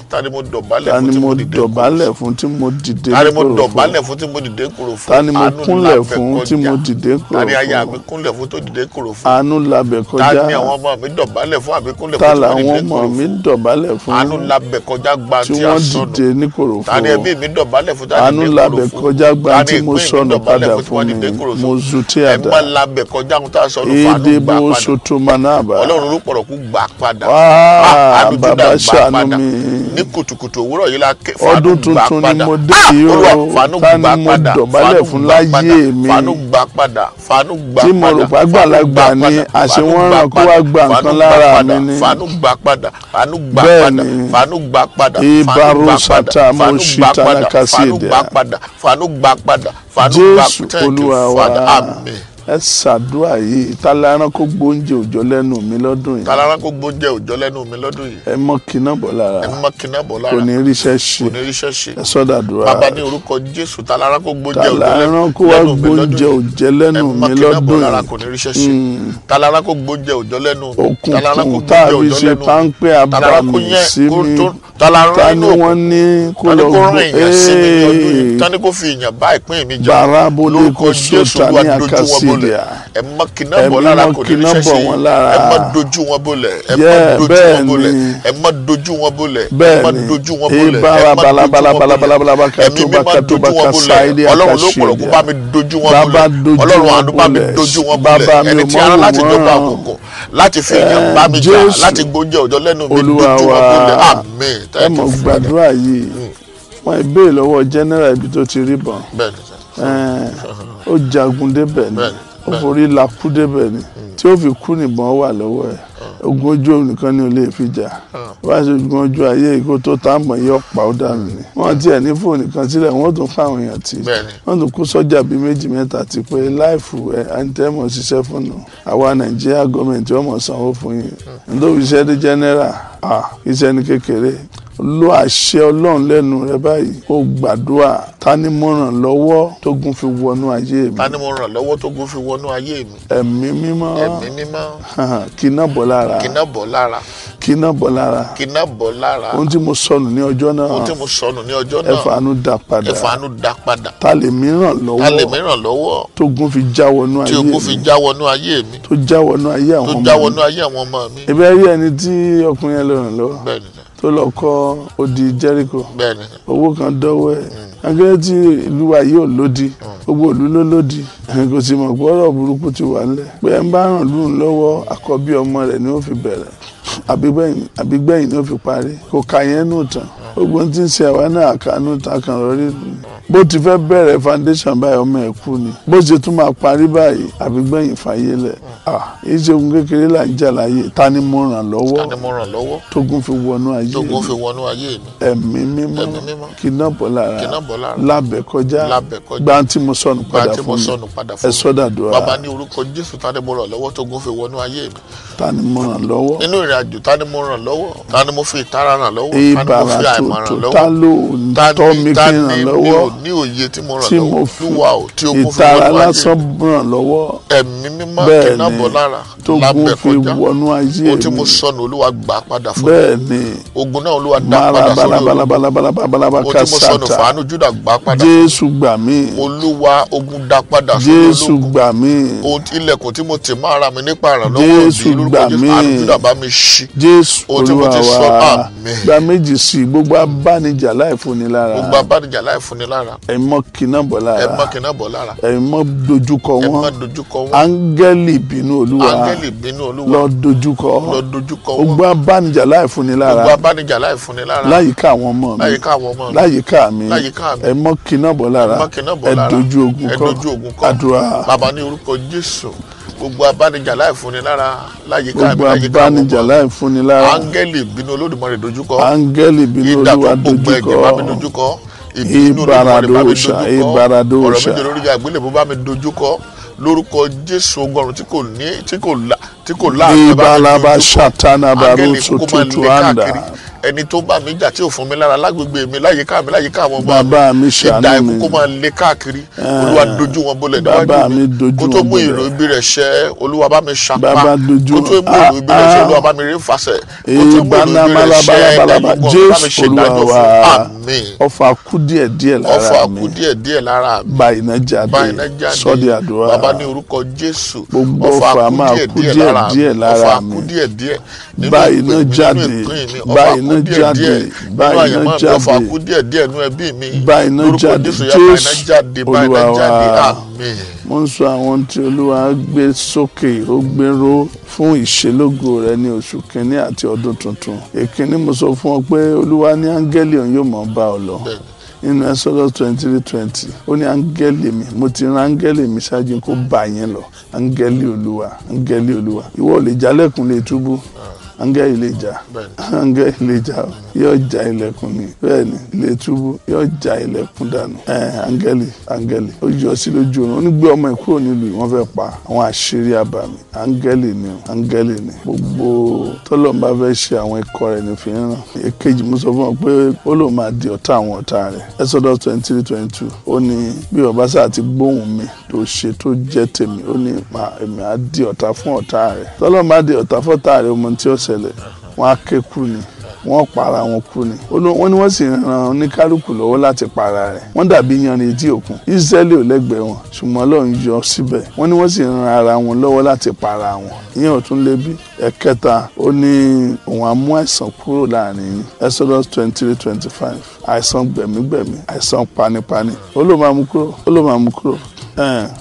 Ta ni mo dọ̀bálẹ̀ Ta fún ni tí mo mo dìde ń kòròfo? dọ̀bálẹ̀ fún tí mo dìde Ta ni ń mo kòròfo? dọ̀bálẹ̀ fún tí mo dìde ń kòròfo? Ta ni mo Àánú kúnlẹ̀ labẹ̀ fún tí mo kọjá. dìde ń Ta ni aya kòròfo? mi kúnlẹ̀ fún tó dìde ń kòròfo? Àánú labẹ̀ Ta kọjá. ni àwọn ọmọ mi dọ̀bálẹ̀ fún àbí kúnlẹ̀ Ta fún tí mo làwọn dìde ń ọmọ mi kòròfo? dọ̀bálẹ̀ fún Àánú labẹ̀ kọjá gba tí tí a wọ́n sọnù. dìde ní kòròfo? Ta ni ẹbí mi dọ̀bálẹ̀ fún tí a Àánú dìde ń labẹ̀ kòròfo? kọjá gba Ta ni tí mo ìpín mi sọnù dọ̀bálẹ̀ padà fún tí fún wọ́n mi. dìde ń kòròfo? Mo zu tí Ẹ àdá. má labẹ̀ kọjá ohun tá a sọnù fún àánú Èdè gbà bó padà. soto manaba. Ọlọ́run ló pọ̀rọ̀ kú gbà padà. Wá Àánú Júdà bàbá gbà ṣàánú padà. mi. Ní kùtùkùtù òwúrọ̀ yìí la ké fàánú Ọdún gbà tuntun ni padà. mo dé yìí o. Olúwa fàánú Ta gbà ni mo padà. dọ̀bálẹ̀ Fàánú fún gbà láyé padà. mi? Fàánú gbà padà. Fàánú gbà Tí mo padà. rò pé àgbàlagbà Fàánú gbà ni, padà. àṣé Fàánú wọ́n gbà rán kó wá padà. gba Fàánú nǹkan gbà lára padà. mi ni. Fàánú gbà padà. Fàánú gbà Bẹ́ẹ̀ padà. ni. Fàánú gbà padà. Fàánú Ìbárò gbà padà. sátá mo Fàánú ṣì gbà padà. tálákà sí Fàánú èdè gbà à. padà. Fàánú gbà padà. Fàánú gbà. Jésù Thank you, Olúwa wa. Father. Amen. Ẹ ṣàdúrà yìí. Ta la rán kó gbóúnjẹ òòjọ́ lẹ́nu mi lọ́dún yìí? Ta la rán kó gbóúnjẹ òòjọ́ lẹ́nu mi lọ́dún yìí? Ẹ mọ́ kiná bọ̀ lára. Ẹ mọ́ kiná bọ̀ lára. Kò ní ríṣẹ́ ṣe. Kò ní ríṣẹ́ ṣe. Ẹ sọ́dàdúrà. Bàbá ní orúkọ Jésù, ta la rán kó gbóúnjẹ Ta la òòjọ́ rán kó wá lẹ́nu mi lọ́dún gbóúnjẹ yìí? òòjẹ́ lẹ́nu Ẹ mọ́ mi kiná bọ̀ lọ́dún lára, yìí? kò ní ríṣẹ́ ṣe. Ta la rán kó gbóúnjẹ òòjọ́ lẹ́nu mi? Ta la rán kó Òkùnkùn tá a gbóúnjẹ fi òòjọ́ ṣe lẹ́nu mi? páńpẹ́ Ta la rán kó abàmì yẹn sí kó mi. tó ta la rán Ta ni nínú wọ́n ní kó ta ni lọ kó rán gbó? èèyàn sí mi ní ọdún yìí? Ee. Ta ni kó fi èèyàn bá ìpín mi jà? Bàrà bolé Lórúkọ kó Jésù, sóta Olúwa ní dojú wọn àkàsí bolẹ̀. bolẹ̀. Ẹ̀mí mọ́ kiná bọ̀ lára kò ní ríṣẹ́ ṣe. Ẹ má dojú wọn bolẹ̀. Ẹ má dojú wọn bolẹ̀. Ẹ má dojú wọn bolẹ̀. Ẹ má dojú wọn bolẹ̀. Ẹ má dojú wọn bolẹ̀. Ẹ̀mí mímọ́ dojú wọn bolẹ̀. Ọlọ́run ló pọ̀rọ̀ kó bá mi dojú wọn bolẹ̀. Ọlọ́run àánú bá mi dojú wọn bolẹ̀. Ẹni tí ara láti jọba àkókò láti fi èèyàn bá mi jà láti gbóúnjẹ òjò lẹ́nu mi dojú wọn bolẹ̀. Àmín. Ẹ mọ̀ gbàdúrà yìí, wọ́n ìbéèrè lọ́wọ́ general ibi tó ti rí bọ̀n. Ó jagun débẹ̀ ni, ó forí lakú débẹ̀ ni, tí ó fi kú nìbọn wà lọ́wọ́ ẹ̀. Ogun ojú omi nìkan ni ò lè fi jà. Wá sí ogun ojú ayé ìkó tó tá mọ̀ yọ pa ó dànù ni. Wọ́n tiẹ̀ ní fóònù kan sílẹ̀, wọ́n tún fáwọn èèyàn tí. Wọ́n tún kó sọ́jà bíi méjì mẹ́ta ti pé láìfù ẹ̀ àǹtẹ̀mọ̀ ṣiṣẹ́ fún un. Àwa Nàìjíríà gọ́ọ̀mẹ̀ntì ọmọ sanwó fún yín. Nítorí iṣẹ́ dé general, iṣẹ́ ní kékeré. Lo àṣẹ Ọlọ́run lẹ́nu rẹ báyìí, ó gbàdúrà. Ta ni mo ràn lọ́wọ́ tógun fi wọnú ayé mi? Ta ni mo ràn lọ́wọ́ tógun fi wọnú ayé mi? Ẹ̀mí mímọ́. Ẹ̀mí mímọ́. Kíná bọ̀ lára. Kíná bọ̀ lára. Kíná bọ̀ lára. Kíná bọ̀ lára. Ohun tí mo sọnù ní ọjọ́ náà. Ohun tí mo sọnù ní ọjọ́ náà. Ẹ fàánú dá padà. Ẹ fàánú dá padà. Ta lè mi ràn lọ́wọ́? Ta lè mi ràn lọ́wọ́? Tógun fi já wọnú ayé mi. Tí ogun fi já wọnú ayé mi. Tó já wọnú ayé àwọn ọmọ mi. Tó já wọnú ayé àwọn ọmọ mi. Ìbẹ́ rí ẹni tí ọkùnrin yẹn lọ ràn lọ́wọ́. Bẹ́ẹ̀ni. Tó lọ kọ́ odi Jẹ́ríkò. Owó kan dọ́wọ́ ẹ̀. Akẹ́kẹ́ tí ìlú wa yóò lódì, gbogbo ìlú ló lódì. Kò sì mọ̀ pé ọ̀rọ̀ burúkú ti wà nílẹ̀. Pé ẹ ń bá ràn lóun lọ́wọ́, àkọ́bí ọmọ rẹ̀ ni ó fi bẹ̀rẹ̀, àbígbẹ̀yìn ni ó fi parí. Kò ka yẹn nù tán. Gbogbo tí ń ṣe àwa náà àkànú tán kan rọrí. Bó ti fẹ́ bẹ̀rẹ̀ foundation báyìí, ọmọ ẹ̀ kú ni. Bó ṣe tún máa parí báyìí, àbígbẹ̀yìn fàyè lẹ̀. Ìṣègùn kékeré là ń jà láyé. Ta ni mo ràn lọ́wọ́? Ta ni mo ràn lọ́wọ́? Tógun fi wọnú ayé mi. Tógun fi wọnú ayé mi. Ẹ̀mí mímọ́. Ẹ̀mí mímọ́. Kíná bọ̀ lára. Kíná bọ̀ lára. Lábẹ́ kọjá. Lábẹ́ kọjá. Gba tí mo sọnù padà fún mi. Ẹ sọ́dà dùn. Bàbá ní orúkọ Jésù, ta ni mo ràn lọ́wọ́ tógun fi wọnú ayé mi? Ta ni mo ràn lọ́wọ́? Nínú ìrìn àjò, ta ni mo ràn lọ́wọ́? Ta ni mo fi ìtara ràn lọ́wọ́? Ta ni mo fi àìmọ̀ ràn lọ́wọ́? Ta ló tọ́ mi kí n ràn lọ́wọ́? Ní òye tí mo ràn lọ́wọ́, Olúwa ò, tí ogun fi wọnú ayé mi. Ìtara lásán ràn lọ́wọ́. Ẹ̀mí mímọ́ kíná bọ̀ lára. Tógun fi wọnú ayé mi. Ohun tí mo sọnù, Olúwa gbà padà fún mi. Bẹ́ẹ̀ni. Ogun náà Olúwa dá padà sórí mi. Ohun tí mo sọnù, fàánú Júdà gbà padà. Jésù gbà mí. Olúwa, ogun dá padà sórí ológun. Jésù gbà mí. Ilẹ̀kùn tí mo tì mọ́ ara mi nípa ìrànlọ́wọ́ òbí, lórúkọ Jésù, àánú Júdà bá mi ṣí. Jésù Olúwa wa. Gba méjì sí gbogbo abánijà láì fúnni lára. Gbogbo abánijà láì fúnni lára. Ẹ̀mọ́ kíná bọ̀ lára. Ẹ̀mọ́ kíná bọ̀ lára. Ẹ̀mọ́ dojúkọ wọn. Ẹ̀mọ́ dojúkọ wọn. Áńgẹ́lì ìbínú Olúwa. Áńgẹ́lì ìbínú Olúwa. Lọ dojúkọ. Lọ dojúkọ wọn. Gbogbo abánijà láì fúnni lára. Gbogbo abánijà láì fúnni lára. Láyìíká àwọn ọmọ mi. Láyìíká àwọn ọmọ mi. Láyìíká mi. Láyìíká mi. Ẹ̀mọ́ kíná bọ̀ lára. Ẹ̀mọ́ kíná bọ̀ lára. Ẹ dojú ogun kọ. Ẹ dojú ogun kọ. Àdúrà. Bàbá ní orúkọ Jésù, gbogbo abánijà láì fúnni lára láyìíká mi, gbogbo láyìíká àwọn ọmọ abánijà láì fúnni lára. Áńgẹ́lì ìbínú Olódùmarè dojúkọ. Áńgẹ́lì ìbínú Olúwa dojúkọ. Ìdà tó gbogbo ẹ̀jẹ̀ bá mi dojúkọ. Ìbínú Olódùmarè bá mi dojúkọ. Ọ̀rọ̀ méje lórí àgbélébùú bá mi dojúkọ. Lórúkọ Jésù, ogun ọ̀run tí kò ní tí kò là tí kò láàbẹ̀ bá mi dojúkọ. Áńgẹ́lì kúkú máa lé káàkiri. Ẹni tó bá mi jà tí ò fún mi lára lágbègbè mi, láyìíká mi, láyìíká àwọn ọmọ mi, ìdá ikú kó máa lé káàkiri. Olúwa dojú wọn bolẹ̀ níwájú mi. Kó tó mú ìrò ibi rẹ̀ ṣẹ, Olúwa bá mi ṣapá. Kó tó mú ìrò ibi rẹ̀ ṣẹ, Olúwa bá mi rí fàṣẹ. Kó tó mú ìrò ibi rẹ̀ ṣẹ, ẹ̀dá ikú bá mi ṣe ìdájọ́ fún. Àmín. Ọfà kú díẹ̀ díẹ̀ lára mi. Ọfà kú díẹ̀ díẹ̀ lára mi. Bá iná jáde. Sọ́dí àdúrà. Bàbá ní orúkọ Jésù. Gbogbo ọfà máa kú díẹ̀ díẹ̀ lára mi. Ọfà kú díẹ̀ díẹ̀. Bá iná jáde. Bá iná jáde. Bá iná jáde. Ọfà kú díẹ̀ díẹ̀ nú ẹbí mi. Bá iná jáde. Jésù Olúwa wa. Mo ń sọ àwọn tí Olúwa gbé sókè, ó gbéró fún ìṣelógo rẹ ní oṣù kínní àti ọdún tuntun. Èkínní, mo sọ fún ọ pé Olúwa ní áńgẹ́lì òun yóò mọ̀ bá ọ lọ. Nínú Exodus 23:20, ó ní áńgẹ́lì mi, mo ti rán áńgẹ́lì mi ṣáájú kó bá yín lọ. Áńgẹ́lì Olúwa, áńgẹ́lì Olúwa. Ìwọ ò lè jálẹ̀kùn lè túbú. Áńgẹ́lì lè jà, áńgẹ́lì lè jà, yóò já ilẹ̀kùn ni. Bẹ́ẹ̀ni, ilé túbú yóò já ilẹ̀kùn dànù. Áńgẹ́lì, áńgẹ́lì ó yọ sí lójú oorun, ó ní gbé ọmọ ẹ̀ kúrò nílùú, wọ́n fẹ́ pa àwọn àṣírí abàmì. Áńgẹ́lì ni, áńgẹ́lì ni. Gbogbo tọ́lọ́run bá fẹ́ ṣe àwọn ikọ̀ rẹ̀ ní fi hàn. Èkejì, mo sọ fún ọ pé ó lóun máa di ọ̀tá àwọn ọ̀tá rẹ̀. Exodus 23:22, ó ní bí ọba sáà ti gbóhùn mi tó ṣe tó jẹ́ tèmi, ó ní èmi á di ọ̀tá fún ọ̀tá rẹ̀. Tọ́lọ́run bá di ọ̀tá fọ́tá rẹ̀, ọmọ tí ó ṣẹlẹ̀, wọ́n á ké kú ni. Wọ́n para wọn kú ni. Wọ́n ní wọ́n sì ràn oníkálukú lọ́wọ́ láti para rẹ̀. Wọ́n dàbí yanrìn etí òkun. Ísírẹ́lì ò lẹ́gbẹ̀ẹ́ wọn, ṣùgbọ́n Ọlọ́run yọ síbẹ̀. Wọ́n ní wọ́n sì ràn ara wọn lọ́wọ́ láti para wọn. Ìyẹn ò tún lé bí. Ẹ̀kẹta, ó ní òun á mú àìsàn kúrò láàrin yín. Exodus 23:25. Àìsàn gbẹ̀mígbẹ̀mí, àìsàn panipani. Ó ló máa mú kúrò, ó ló máa mú kúrò.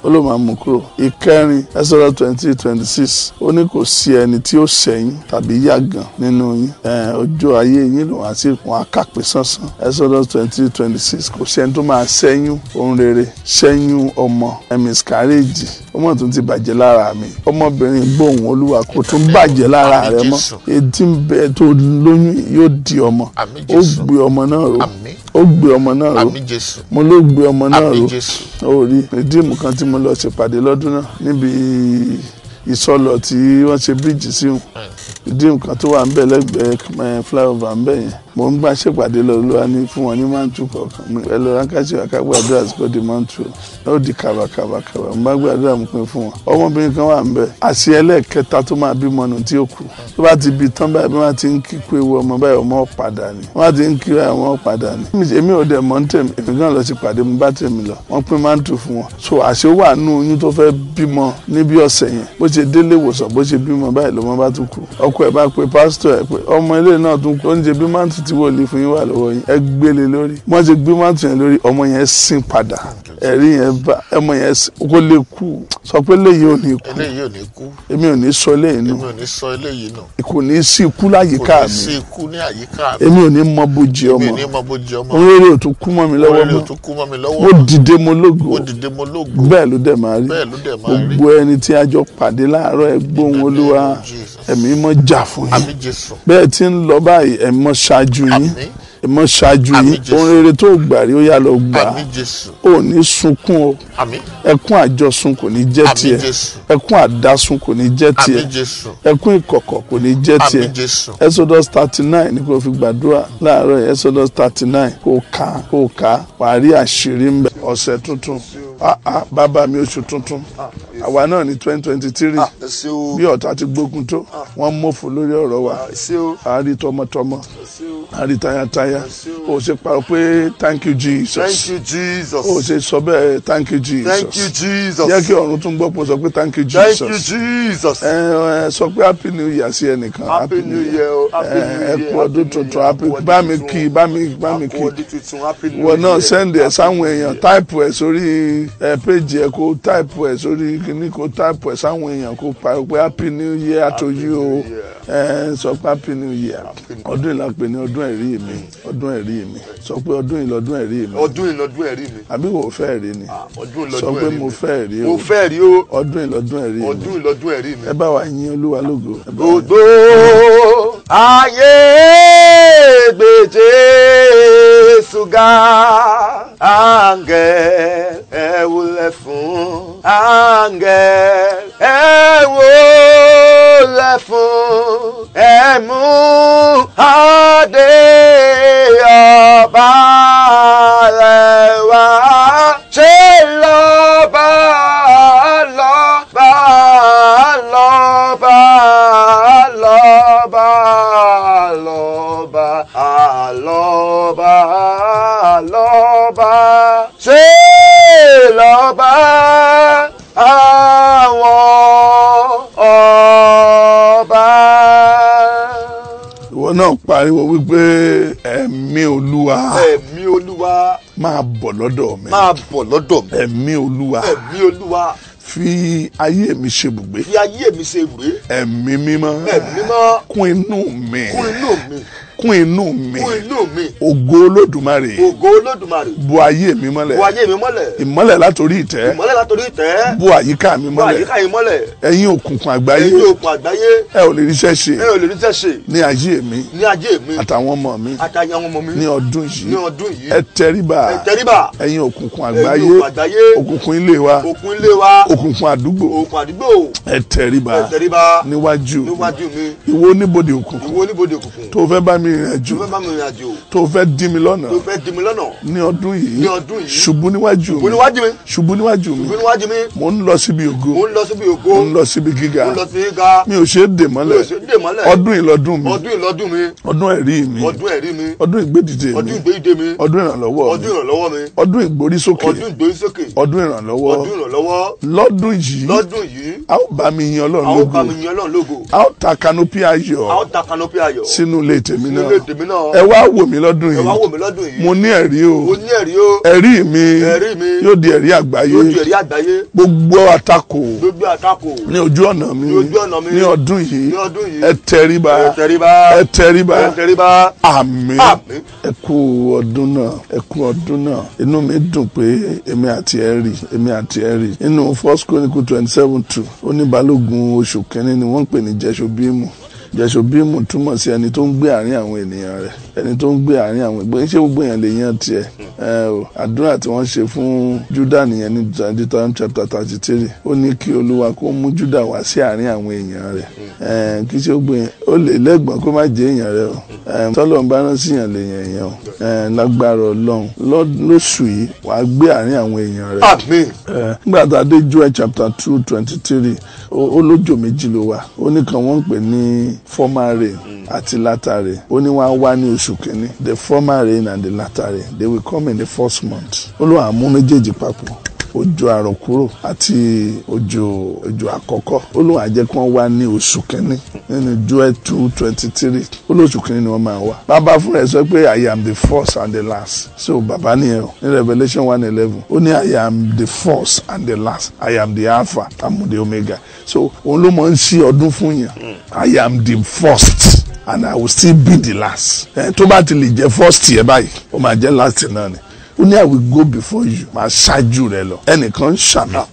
Ó ló máa mú kúrò. Ìkẹrin, Exodus 23:26. Ó ní kò sí ẹni tí ó ṣẹ̀yìn tàbí yàgàn nínú yín. Ọjọ́ ayé yín lòun àti wọn àkàpé sánsán. Exodus 23:26. Kò sí ẹni tó máa ṣẹ́yún ohun rere, ṣẹ́yún ọmọ, miscarriage. Ọmọ tún ti bàjẹ́ lára mi. Ọmọbìnrin gbóhùn Olúwa kò tún bàjẹ́ lára rẹ mọ́. Etí ń bẹ tó lóyún yóò di ọmọ. Ó gbé ọmọ náà ró. Ó gbé ọmọ náà ró. Mo ló gbé ọmọ náà ró. Ó rí ìdíìmù kan tí mo lọ ṣèpàdé lọ́dún náà níbi ìsọlọ tí wọ́n ṣe bíríìjì sí wọn. Ìdíìmù kan tó wà ń bẹ lẹ́gbẹ̀ẹ́ flyover ń bẹ yẹn. Mo ń bá ṣèpàdé lọ lọ́wọ́ ní fún wọn ní mántù kọ̀ọ̀kan. Ẹ lọ ránkàṣì àkágbàdúrà sí kò di mántù. Ó di kàbàkàbàkàbà. Mo bá gbàdúrà mo pín fún wọn. Ọmọbìnrin kan wà ń bẹ. Àṣì ẹlẹ́ẹ̀kẹta tó máa bímọ nù tí ó kù. Tó bá ti bí tán báyìí, bí wọ́n ti ń kíkú ewu ọmọ báyìí, ọmọ padà ni. Wọ́n ti ń kí ọmọ padà ni. Èmi ò dẹ̀ mọ́ ń tèmi. Èmi gan lọ ṣèpàdé, mo bá tèmi lọ. Wọ́n pín mántù fún wọn. So àṣé wà nù oyún tó fẹ́ bímọ níbi ọ̀sẹ̀ yẹn. Bó ṣe délé ìwòsàn, bó ṣe bímọ báyìí lọ́mọ bá tún kú. Ọkọ ẹ̀ bá pe pásítọ̀ ẹ̀ pé ọmọ ilé náà tún kú. Oúnjẹ bí mántù tí wòlíì fún yín wà lọ́wọ́ yín, ẹ gbélé lórí. Wọ́n ṣe gbé mántù yẹn lórí, ọmọ yẹn sìn padà. Ẹ̀rí yẹn bá ọmọ yẹn kó lè kú. Sọ pé léyìí ò ní kú. Eléyìí ò ní kú. Èmi ò ní sọ eléyìí nù. Èmi ò ní sọ eléyìí nù. Kò ní sí ikú láyìíká mi. Kò ní sí ikú ní àyíká mi. Èmi ò ní mọ bójì ọmọ. Èmi ò ní mọ bójì ọmọ. Òun eré ò tún kú mọ́ mi lọ́wọ́ mọ́. Òun eré ò tún kú mọ́ mi lọ́wọ́. Mo dìde mo lógo. Mo dìde mo lógo. Bẹ́ẹ̀ ló dẹ̀ máa rí. Bẹ́ẹ̀ ló dẹ̀ máa rí. Gbogbo ẹni tí a jọ pàdé láàárọ̀ ẹ gbóhùn Olúwa. Ẹ̀mí mọ́ jà fún yín. Àmín Jésù. Bẹ́ẹ̀ tí ń lọ báyìí, ẹ̀mí mọ́ ṣáájú yín. Ẹ̀mọ́ ṣáájú yín. Ohun rere tó gbà rí ó yá lọ gbà. Ó ní sunkún o. Ẹkún àjọsùn kò ní jẹ́ tiẹ̀. Ẹkún àdásùn kò ní jẹ́ tiẹ̀. Ẹkún ìkọ̀kọ̀ kò ní jẹ́ tiẹ̀. Exodus 39 ni kò fi gbàdúrà láàárọ̀ yìí. Exodus 39 kò ká kò ká wàá rí àṣírí ń bẹ. Ọ̀sẹ̀ tuntun, bàbá mi, oṣù tuntun, àwa náà ní 2023. Bí ọ̀tá ti gbógun tó, wọ́n mọ̀fò lórí ọ̀rọ̀ wa. A rí tọmọtọmọ, a rí tayátayá. O ṣe parọ́ pé thank you Jesus. Thank you Jesus. O ṣe sọ bẹ́ẹ̀ thank you Jesus. Thank you Jesus. Jẹ́ kí ọ̀run tún gbọ́ pọ̀ sọ pé thank you Jesus. Thank you Jesus. Ẹ sọ pé happy new year sí ẹnìkan. Happy new year o. Happy new year. Ẹ kú ọdún tuntun. Happy bá mi kí bá mi bá mi kí. Wọ́n náà send ẹ̀ sáwọn èèyàn, táìpù ẹ̀ sórí ẹ̀ péjì ẹ̀, kó táìpù ẹ̀ sórí kíní, kó táìpù ẹ̀ sáwọn èèyàn, kó pariwo pé happy new year to you o. Sọ pé happy new year. Ọdún ìlà pè ní ọdún ẹ̀rí mi. Ọdún ẹ̀rí mi. Sọ pé ọdún ìlọdún ẹ̀rí mi. Ọdún ìlọdún ẹ̀rí mi. Àbí wò fẹ́ rí ni? Sọ pé mo fẹ́ rí o. Mo fẹ́ rí o. Ọdún ìlọdún ẹ̀rí mi. Ọdún ìlọdún ẹ̀rí mi. Ẹ bá wa yin Olúwa lógo. Gbogbo ayé gbé Jésù ga, áńgẹ́lì ẹ wólẹ̀ fún, áńgẹ́lì ẹ wólẹ̀ fún, ẹ mú adé ọba rẹ̀ wá. Ṣé lọ́ba lọ́ba lọ́ba lọ́ba lọ́ba lọ́ba lọ́ba ṣé lọ́ba àwọn ọba. Ìwọ náà pariwo wípé ẹ̀mí Olúwa. Ẹ̀mí Olúwa. Máa bọ̀ lọ́dọ̀ mi. Máa bọ̀ lọ́dọ̀ mi. Ẹ̀mí Olúwa. Ẹ̀mí Olúwa. Fi ayé mi ṣe ibùgbé. Fi ayé mi ṣe ibùgbé. Ẹ̀mí mímọ́. Ẹ̀mí mímọ́. Kún inú mi. Kún inú mi. Kún inú mi. Kún inú mi. Ògo Olódùmarè. Ògo Olódùmarè. Bo ayé mi mọ́lẹ̀. Bo ayé mi mọ́lẹ̀. Ìmọ́lẹ̀ látòrí ìtẹ́. Ìmọ́lẹ̀ látòrí ìtẹ́. Bo àyíká mi mọ́lẹ̀. Bo àyíká mi mọ́lẹ̀. Ẹ̀yin òkùnkùn àgbáyé. Ẹ̀yin òkùnkùn àgbáyé. Ẹ ò lè ríṣẹ́ ṣe. Ẹ ò lè ríṣẹ́ ṣe. Ní ayé mi. Ní ayé mi. Àtàwọn ọmọ mi. Àtàwọn ọmọ mi. Ní ọdún yìí. Ní ọdún yìí. Ẹ tẹríba. Ẹ tẹríba. Ẹ̀yin òkùnkùn àgbáyé. Ẹ̀yin òkùnkùn àgbáyé. Òkùnkùn ilé wa. Òkùnkùn ilé wa. Òkùnkùn àdúgbò. Òkùnkùn àdúgbò. Ẹ tẹríba. Ẹ tẹríba. Níwájú. Níwájú mi. Ìwọ oníbodè òkùnkùn. Ìwọ oníbodè òkùnkùn. Tó fẹ́ bá mi mi rìn àjò, Tó fẹ́ bá mi rìn àjò. tó fẹ́ dí mi lọ́nà Tó fẹ́ dí mi lọ́nà. ní ọdún yìí, Ní ọdún yìí. ṣubú níwájú mi, Ṣubú níwájú mi. ṣubú níwájú mi. Ṣubú níwájú mi. Mo ń lọ síbi ògo, Mo ń lọ síbi ògo. mo ń lọ síbi gíga, Mo ń lọ sí gíga. mi ò ṣe é dè mọ́lẹ̀. Mi ò ṣe é dè mọ́lẹ̀. Ọdún yìí lọ́dún mi, Ọdún yìí lọ́dún mi. ọdún ẹ̀rí mi, Ọdún ẹ̀rí mi. ọdún ìgbédìde mi, Ọdún ìgbédìde mi. ọdún ìrànlọ́wọ́ mi, Ọdún ìrànlọ́wọ́ mi. ọdún ìgbórísókè, Ọdún ìgbórísókè. ọdún ìrànlọ́wọ́. Ọdún ìrànlọ́wọ́. Lọ́dún yìí, Lọ́dún yìí. a ó bá mi yin Ọlọ́run A ó bá lógo, mi yin Ọlọ́run lógo. a ó ta kanopi ayọ̀ A ó ta kanopi ayọ̀. sínú ilé tèmi Sínú náà. ilé tèmi náà. Ẹ wá wò mí lọ́dún Ẹ wá yìí, wò mí lọ́dún yìí. mo ní ẹ̀rí o, Mo ní ẹ̀rí o. ẹ̀rí mi Ẹ̀rí mi. yóò di ẹ̀rí àgbáyé. Yóò di ẹ̀rí àgbáyé. Gbogbo àtakò Gbogbo àtakò. ní ojú ọ̀nà mi Ní ojú ọ̀nà mi. ní ọdún yìí, Ní ọdún yìí. ẹ tẹríba, Ẹ tẹríba. ẹ tẹríba, Ẹ tẹríba. Àmín. Àmín. Ẹ kú ọdún náà, ẹ kú ọdún náà. Inú mi dùn pé èmi àti ẹ rí, èmi àti ẹ rí. Nínú First Chronicle 27:2, ó ní balógun oṣù kínní ni wọ́n ń pè ní Jẹ́ṣobímù. Jẹ́ṣobímù túmọ̀ sí ẹni tó ń gbé àárín àwọn ènìyàn rẹ̀, ẹni tó ń gbé àárín àwọn ìgbé. Ṣé gbogbo èèyàn lè yan tiẹ̀? Ẹ o, àdúrà tí wọ́n ṣe fún Júdà nìyẹn ní Deuteronomy chapter 33. Ó ní kí Olúwa kó mú Júdà wá sí àárín àwọn èèyàn rẹ̀. Ẹ kí ṣe gbogbo èèyàn ó lè lẹ́gbọ̀n kó má jẹ́ èèyàn rẹ̀ o. Ẹ tọ́lọ̀ ń bá rán sí èèyàn lè yàn èèyàn o. Ẹ lágbára Ọlọ́run lóṣù yìí wàá gbé àárín àwọn èèyàn rẹ̀. Àmín. Nígbà tá a dé Joel chapter 2:23, ó lójò méjì ló wà. Ó ní kan wọ́n ń pè ní former rain àti latter rain. Ó ní wọ́n á wá ní oṣù kìíní. The former rain and the latter rain, they will come in the first month. Ó ló àmú méjèèjì papọ̀, òjò àrọ̀kúrò àti òjò àkọ́kọ́. Ó lóun àjẹ́ kí wọ́n wá ní oṣù kìíní nínú Joel 2:23. Ó lóṣù kìíní ni wọ́n máa wá. Bàbá fúnra ẹ̀ sọ pé I am the first and the last. So bàbá nìyẹn o. Ní Revelation 1:11, ó ní I am the first and the last, I am the Alpha, I am the Omega. So òun ló máa ń ṣí ọdún fún yàn. I am the first and I will still be the last. Tó bá ti lè jẹ́ first yẹ báyìí, ó máa jẹ́ last náà ni. Ó ní I will go before you, máa ṣáájú rẹ lọ. Ẹnìkan ń ṣàmì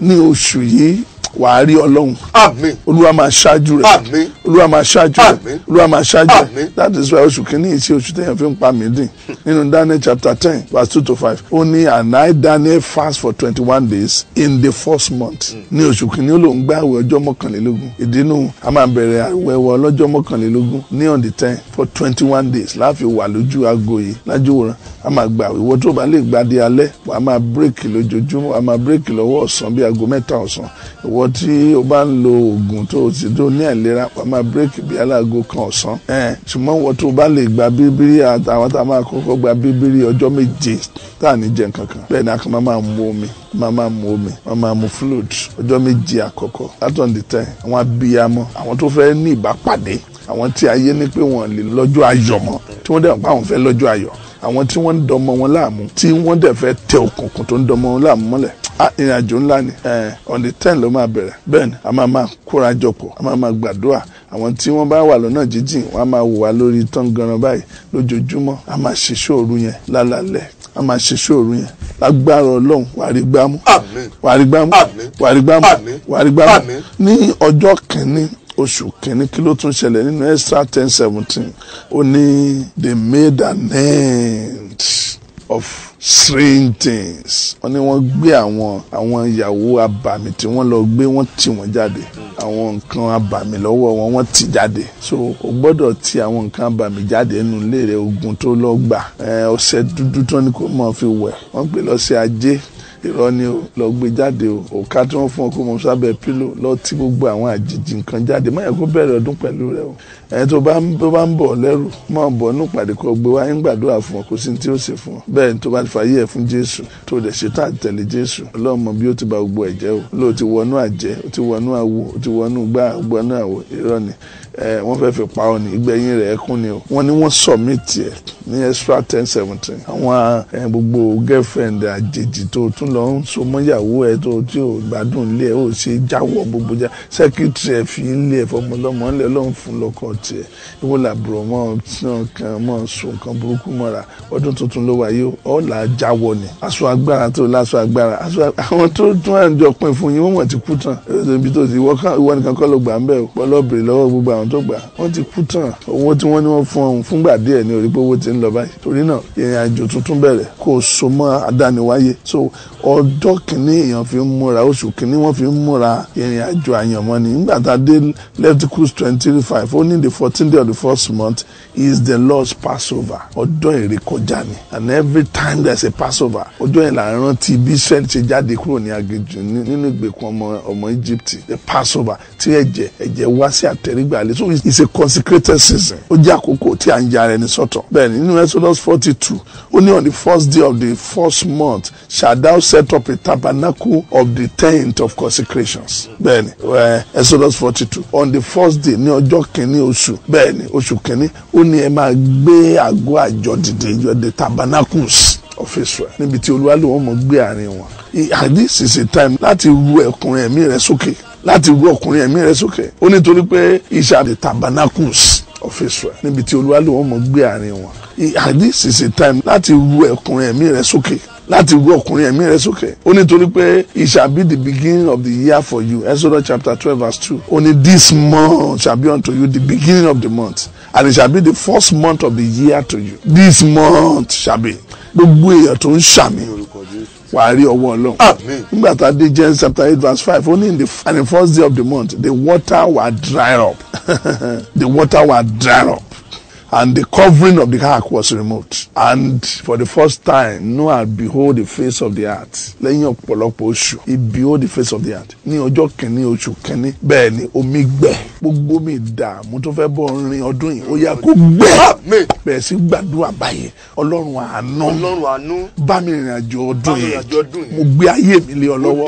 ní oṣù yìí, wàá rí Ọlọ́run. Àmín. Olúwa máa ṣáájú rẹ. Àmín. Olúwa máa ṣáájú rẹ. Àmín. Olúwa máa ṣáájú rẹ. Àmín. That is why oṣù kìíní yìí ṣe oṣù téèyàn fi ń pa mí dín. Nínú Daniel chapter 10 verse 2 to 5, ó ní and I Daniel fast for 21 days in the first month. Ní oṣù kìíní ó lòún gbà àwẹ̀ ọjọ́ 21. Ìdínú a máa bẹ̀rẹ̀ àwẹ̀ wọ ọlọ́jọ́ 21 ní on the 10 for 21 days láàfin wà lójú aago yìí lájúwòrán. A máa gbà ìwọ tó bá lè gbà di alẹ́, wàá máa break lójoojúmọ́, wàá máa break lọ́wọ́ ọ̀sán bí aago 3 ọ̀sán. Ìwọ tí o bá ń lo oògùn tó o sì tó ní àìlera, wàá máa break bí aláago 1 ọ̀sán. Ṣùgbọ́n ìwọ tó bá lè gba bíbírí, àtàwọn tá a máa kọ́kọ́ gba bíbírí ọjọ́ 7 tá à ní jẹ nǹkan kan. Bẹ́ẹ̀ ni a kàn máa mu omi, máa mu omi, máa mu fluid ọjọ́ 7 àkọ́kọ́. That on the 10, àwọn abiyamọ, àwọn tó fẹ́ ní ìbápàdé, àwọn tí ayé ní pé wọ́n lè lọ́jọ́ ayọ̀ mọ́, tí wọ́n dẹ̀ pa àwọn fẹ́ lọ́jọ́ ayọ̀, àwọn tí wọ́n ń dọmọ wọn láàmú, tí wọ́n dẹ̀ fẹ́ tẹ òkùnkùn tó ń dọmọ wọn láàmú mọ́lẹ̀. Ìrìn àjò ńlá ni. On the 10 ló máa bẹ̀rẹ̀. Bẹ́ẹ̀ ni a máa kóra jọpọ̀, a máa gbàdúrà. Àwọn tí wọ́n bá wà lọ́nà jíjìn, wọ́n á máa wò wá lórí tán ganan báyìí lójoojúmọ́. A máa ṣe ṣóòru yẹn lálálẹ́, a máa ṣe ṣóòru yẹn lágbára Ọlọ́run. Wàá rí gbámú, Àmín. wàá rí gbámú, Àmín. wàá rí gbámú, Àmín. wàá rí gbámú. Àmín. Ní ọjọ́ kìíní oṣù kìíní, kí ló tún ṣẹlẹ̀ nínú Ezra 10:17? Ó ní they made an end of strange things. Wọ́n ní wọ́n gbé àwọn ìyàwó abàmì tí wọ́n lọ gbé, wọ́n tì wọ́n jáde. Àwọn nǹkan abàmì lọ́wọ́ wọn, wọ́n tì jáde. So o gbọ́dọ̀ ti àwọn nǹkan abàmì jáde nínú ilé rẹ. Ogun tó lọ gbà, ọṣẹ dúdú tó ní kó mọ̀ fi wẹ̀, wọ́n pè lọ́sẹ̀ ajé, irọ́ ni o, lọ gbé jáde o. Òka tí wọ́n fún ọ kó mọ sábẹ́ pílò, lọ tí gbogbo àwọn àjèjì nǹkan jáde. Má yẹ kó bẹ̀rẹ̀ ọdún pẹ̀lú rẹ o. Ẹni tó bá ń bọ̀ lẹ́rù, máa bọ̀ nínú ìpàdé kó gbé wá, ń gbàdúrà fún ọ, kò sí ní tí ó ṣe fún ọ. Bẹ́ẹ̀ ni tó bá ti fàyè ẹ̀ fún Jésù, tó dẹ̀ ṣe tá àtẹ̀lé Jésù, Ọlọ́run mọ bí ó ti ba gbogbo ẹ̀ jẹ́ o. Lóò ti wọnú àjẹ́, ó ti wọnú awo, ó ti wọnú gbá, wọnú àwo, irọ́ ni. Wọ́n fẹ́ fi pa ọ ní ìgbẹ̀yìn rẹ̀ ẹkún ni o. Wọ́n ní wọ́n submit ẹ̀ ní Ezra 10:17. Àwọn gbogbo girlfriend àjèjì tó tún lọ ń so mọ́yàwó ẹ̀ tó tí ò gbádùn ilé ẹ̀, ó ṣe jáwọ́ gbogbo já secretary ẹ̀ fi ilé ẹ̀ fọmọlọ́mọ ńlẹ̀ lọ́n fún lọ́kọ̀ tiẹ̀. Ìwọ làbúrò mọ́ kan mọ́ so nǹkan burúkú mọ́ra. Ọdún tuntun ló wáyé, ọ̀ là jáwọ́ ni. Aṣọ agbára tó láṣọ agbára, àwọn tó tún àjọ pín fún yín, wọ́n mọ̀ ti kú tán. Ibi tó ti ìwọ nìkan kọ́ ló gbà ń bẹ̀ o. Bọ́lọ́bìrì lọ́wọ́ gbogbo àwọn tó gbà, wọ́n ti kú tán. Owó tí wọ́n ní wọ́n fún ọ̀hún fúngbà díẹ̀ ní orí pé owó ti ń lọ báyìí. Torí náà ìrìn àjò tuntun bẹ̀rẹ̀, kó o so mọ́ adániwáyé. So ọjọ́ kìíní èèyàn fi ń múra, oṣù kìíní wọ́n fi ń múra ìrìn àjò àyànmọ́ ni. Nígbà tá a dé Leviticus 23:5, ó ní the 14th day of the first month is the Lord's Passover. Ọjọ́ ìrékọjá ni. And every time there's a Passover, ọjọ́ yẹn là ń rántí bí Israel ṣe jáde kúrò ní aginjù nínú ìgbèkùn ọmọ Egypt. The Passover tí ẹ̀jẹ̀ wá sí àtẹrígbà. So it's a consecrated season. Ó jẹ́ àkókò tí à ń ya ara ẹni sọ́tọ̀. Bẹ́ẹ̀ni, nínú Exodus 42, ó ní on the first day of the first month shall thou set up a tabernacle of the tent of consecrations. Bẹ́ẹ̀ni, Exodus 42, on the first day ní ọjọ́ kìíní oṣù, bẹ́ẹ̀ni oṣù kìíní, ó ní ẹ máa gbé àgọ́ àjọ dìde, the tabernacles of Israel, níbi tí Olúwa ló wọ́n mọ̀ gbé àárín wọn. This is a time láti ru ẹ̀kùnrin ẹ̀mí rẹ sókè, láti ru ọkùnrin ẹ̀mí rẹ sókè. Ó nítorí pé ìṣà the tabernacles of Israel, níbi tí Olúwa ló wọ́n mọ̀ gbé àárín wọn. This is a time láti ru ẹ̀kùnrin ẹ̀mí rẹ sókè, láti ru ọkùnrin ẹ̀mí rẹ sókè. Ó nítorí pé it shall be the beginning of the year for you. Exodus chapter 12 verse 2. Ó ní this month shall be unto you the beginning of the month, and it shall be the first month of the year to you. This month shall be. Gbogbo èèyàn tó ń ṣàmì wàá rí ọwọ́ Ọlọ́run. Nígbà tá a dé Genesis chapter 8 verse 5, ó ní in the first day of the month the water were dried up. The water were dried up. And the covering of the ark was removed. And for the first time, Noah behold the face of the earth. Lẹ́yìn ọ̀pọ̀lọpọ̀ oṣù, he behold the face of the earth. Ní ọjọ́ kìíní oṣù kìíní, bẹ́ẹ̀ ni omi gbẹ. Gbogbo mi ìdààmú tó fẹ́ bọ́ rin ọdún yìí, ó yá kó gbẹ. Bẹ̀rẹ̀ sí gbàdúrà báyìí, Ọlọ́run àánú. Ọlọ́run àánú. Bá mi rìnrìn àjò ọdún yìí. Mo gbé ayé mi lé ọ lọ́wọ́.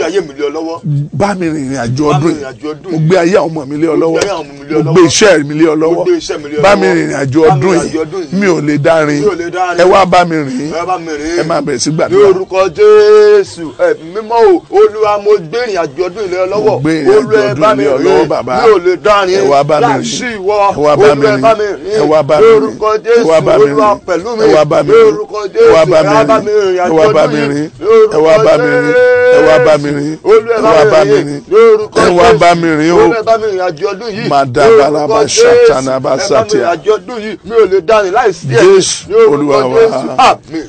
Bá mi rìnrìn àjò ọdún yìí. Mo gbé ayé àwọn ọmọ mi lé ọ lọ́wọ́. Mo gbé iṣẹ́ mi lé ọ lọ́wọ́. Bá mi rìnrìn àjò ọdún yìí, mi ò lè dárin, ẹ wá bá mi rìn, ẹ máa bẹ̀rẹ̀ sí gbàdúrà. Ní orúkọ Jésù, mímọ́ o, Olúwa mo gbé ìrìn àjò ọdún yìí lé ọ lọ́wọ́. Olúwa ẹ bá mi rìn, mi ò lè dárin, láìsí ìwọ, Olúwa ẹ bá mi rìn. Ní orúkọ Jésù, Olúwa pẹ̀lú mi. Ní orúkọ Jésù, ẹ wá bá mi rìn àjò ọdún yìí. Ní orúkọ Jésù, Olúwa ẹ bá mi rìn. Ní orúkọ Jésù, Olúwa ẹ bá mi rìn àjò ọdún yìí. Ní orúkọ Jésù, ẹ bá mi rìn àjò ọdún yìí. Mi ò lè dání láìsí ẹ̀. Jésù Olúwa wa. Àmín.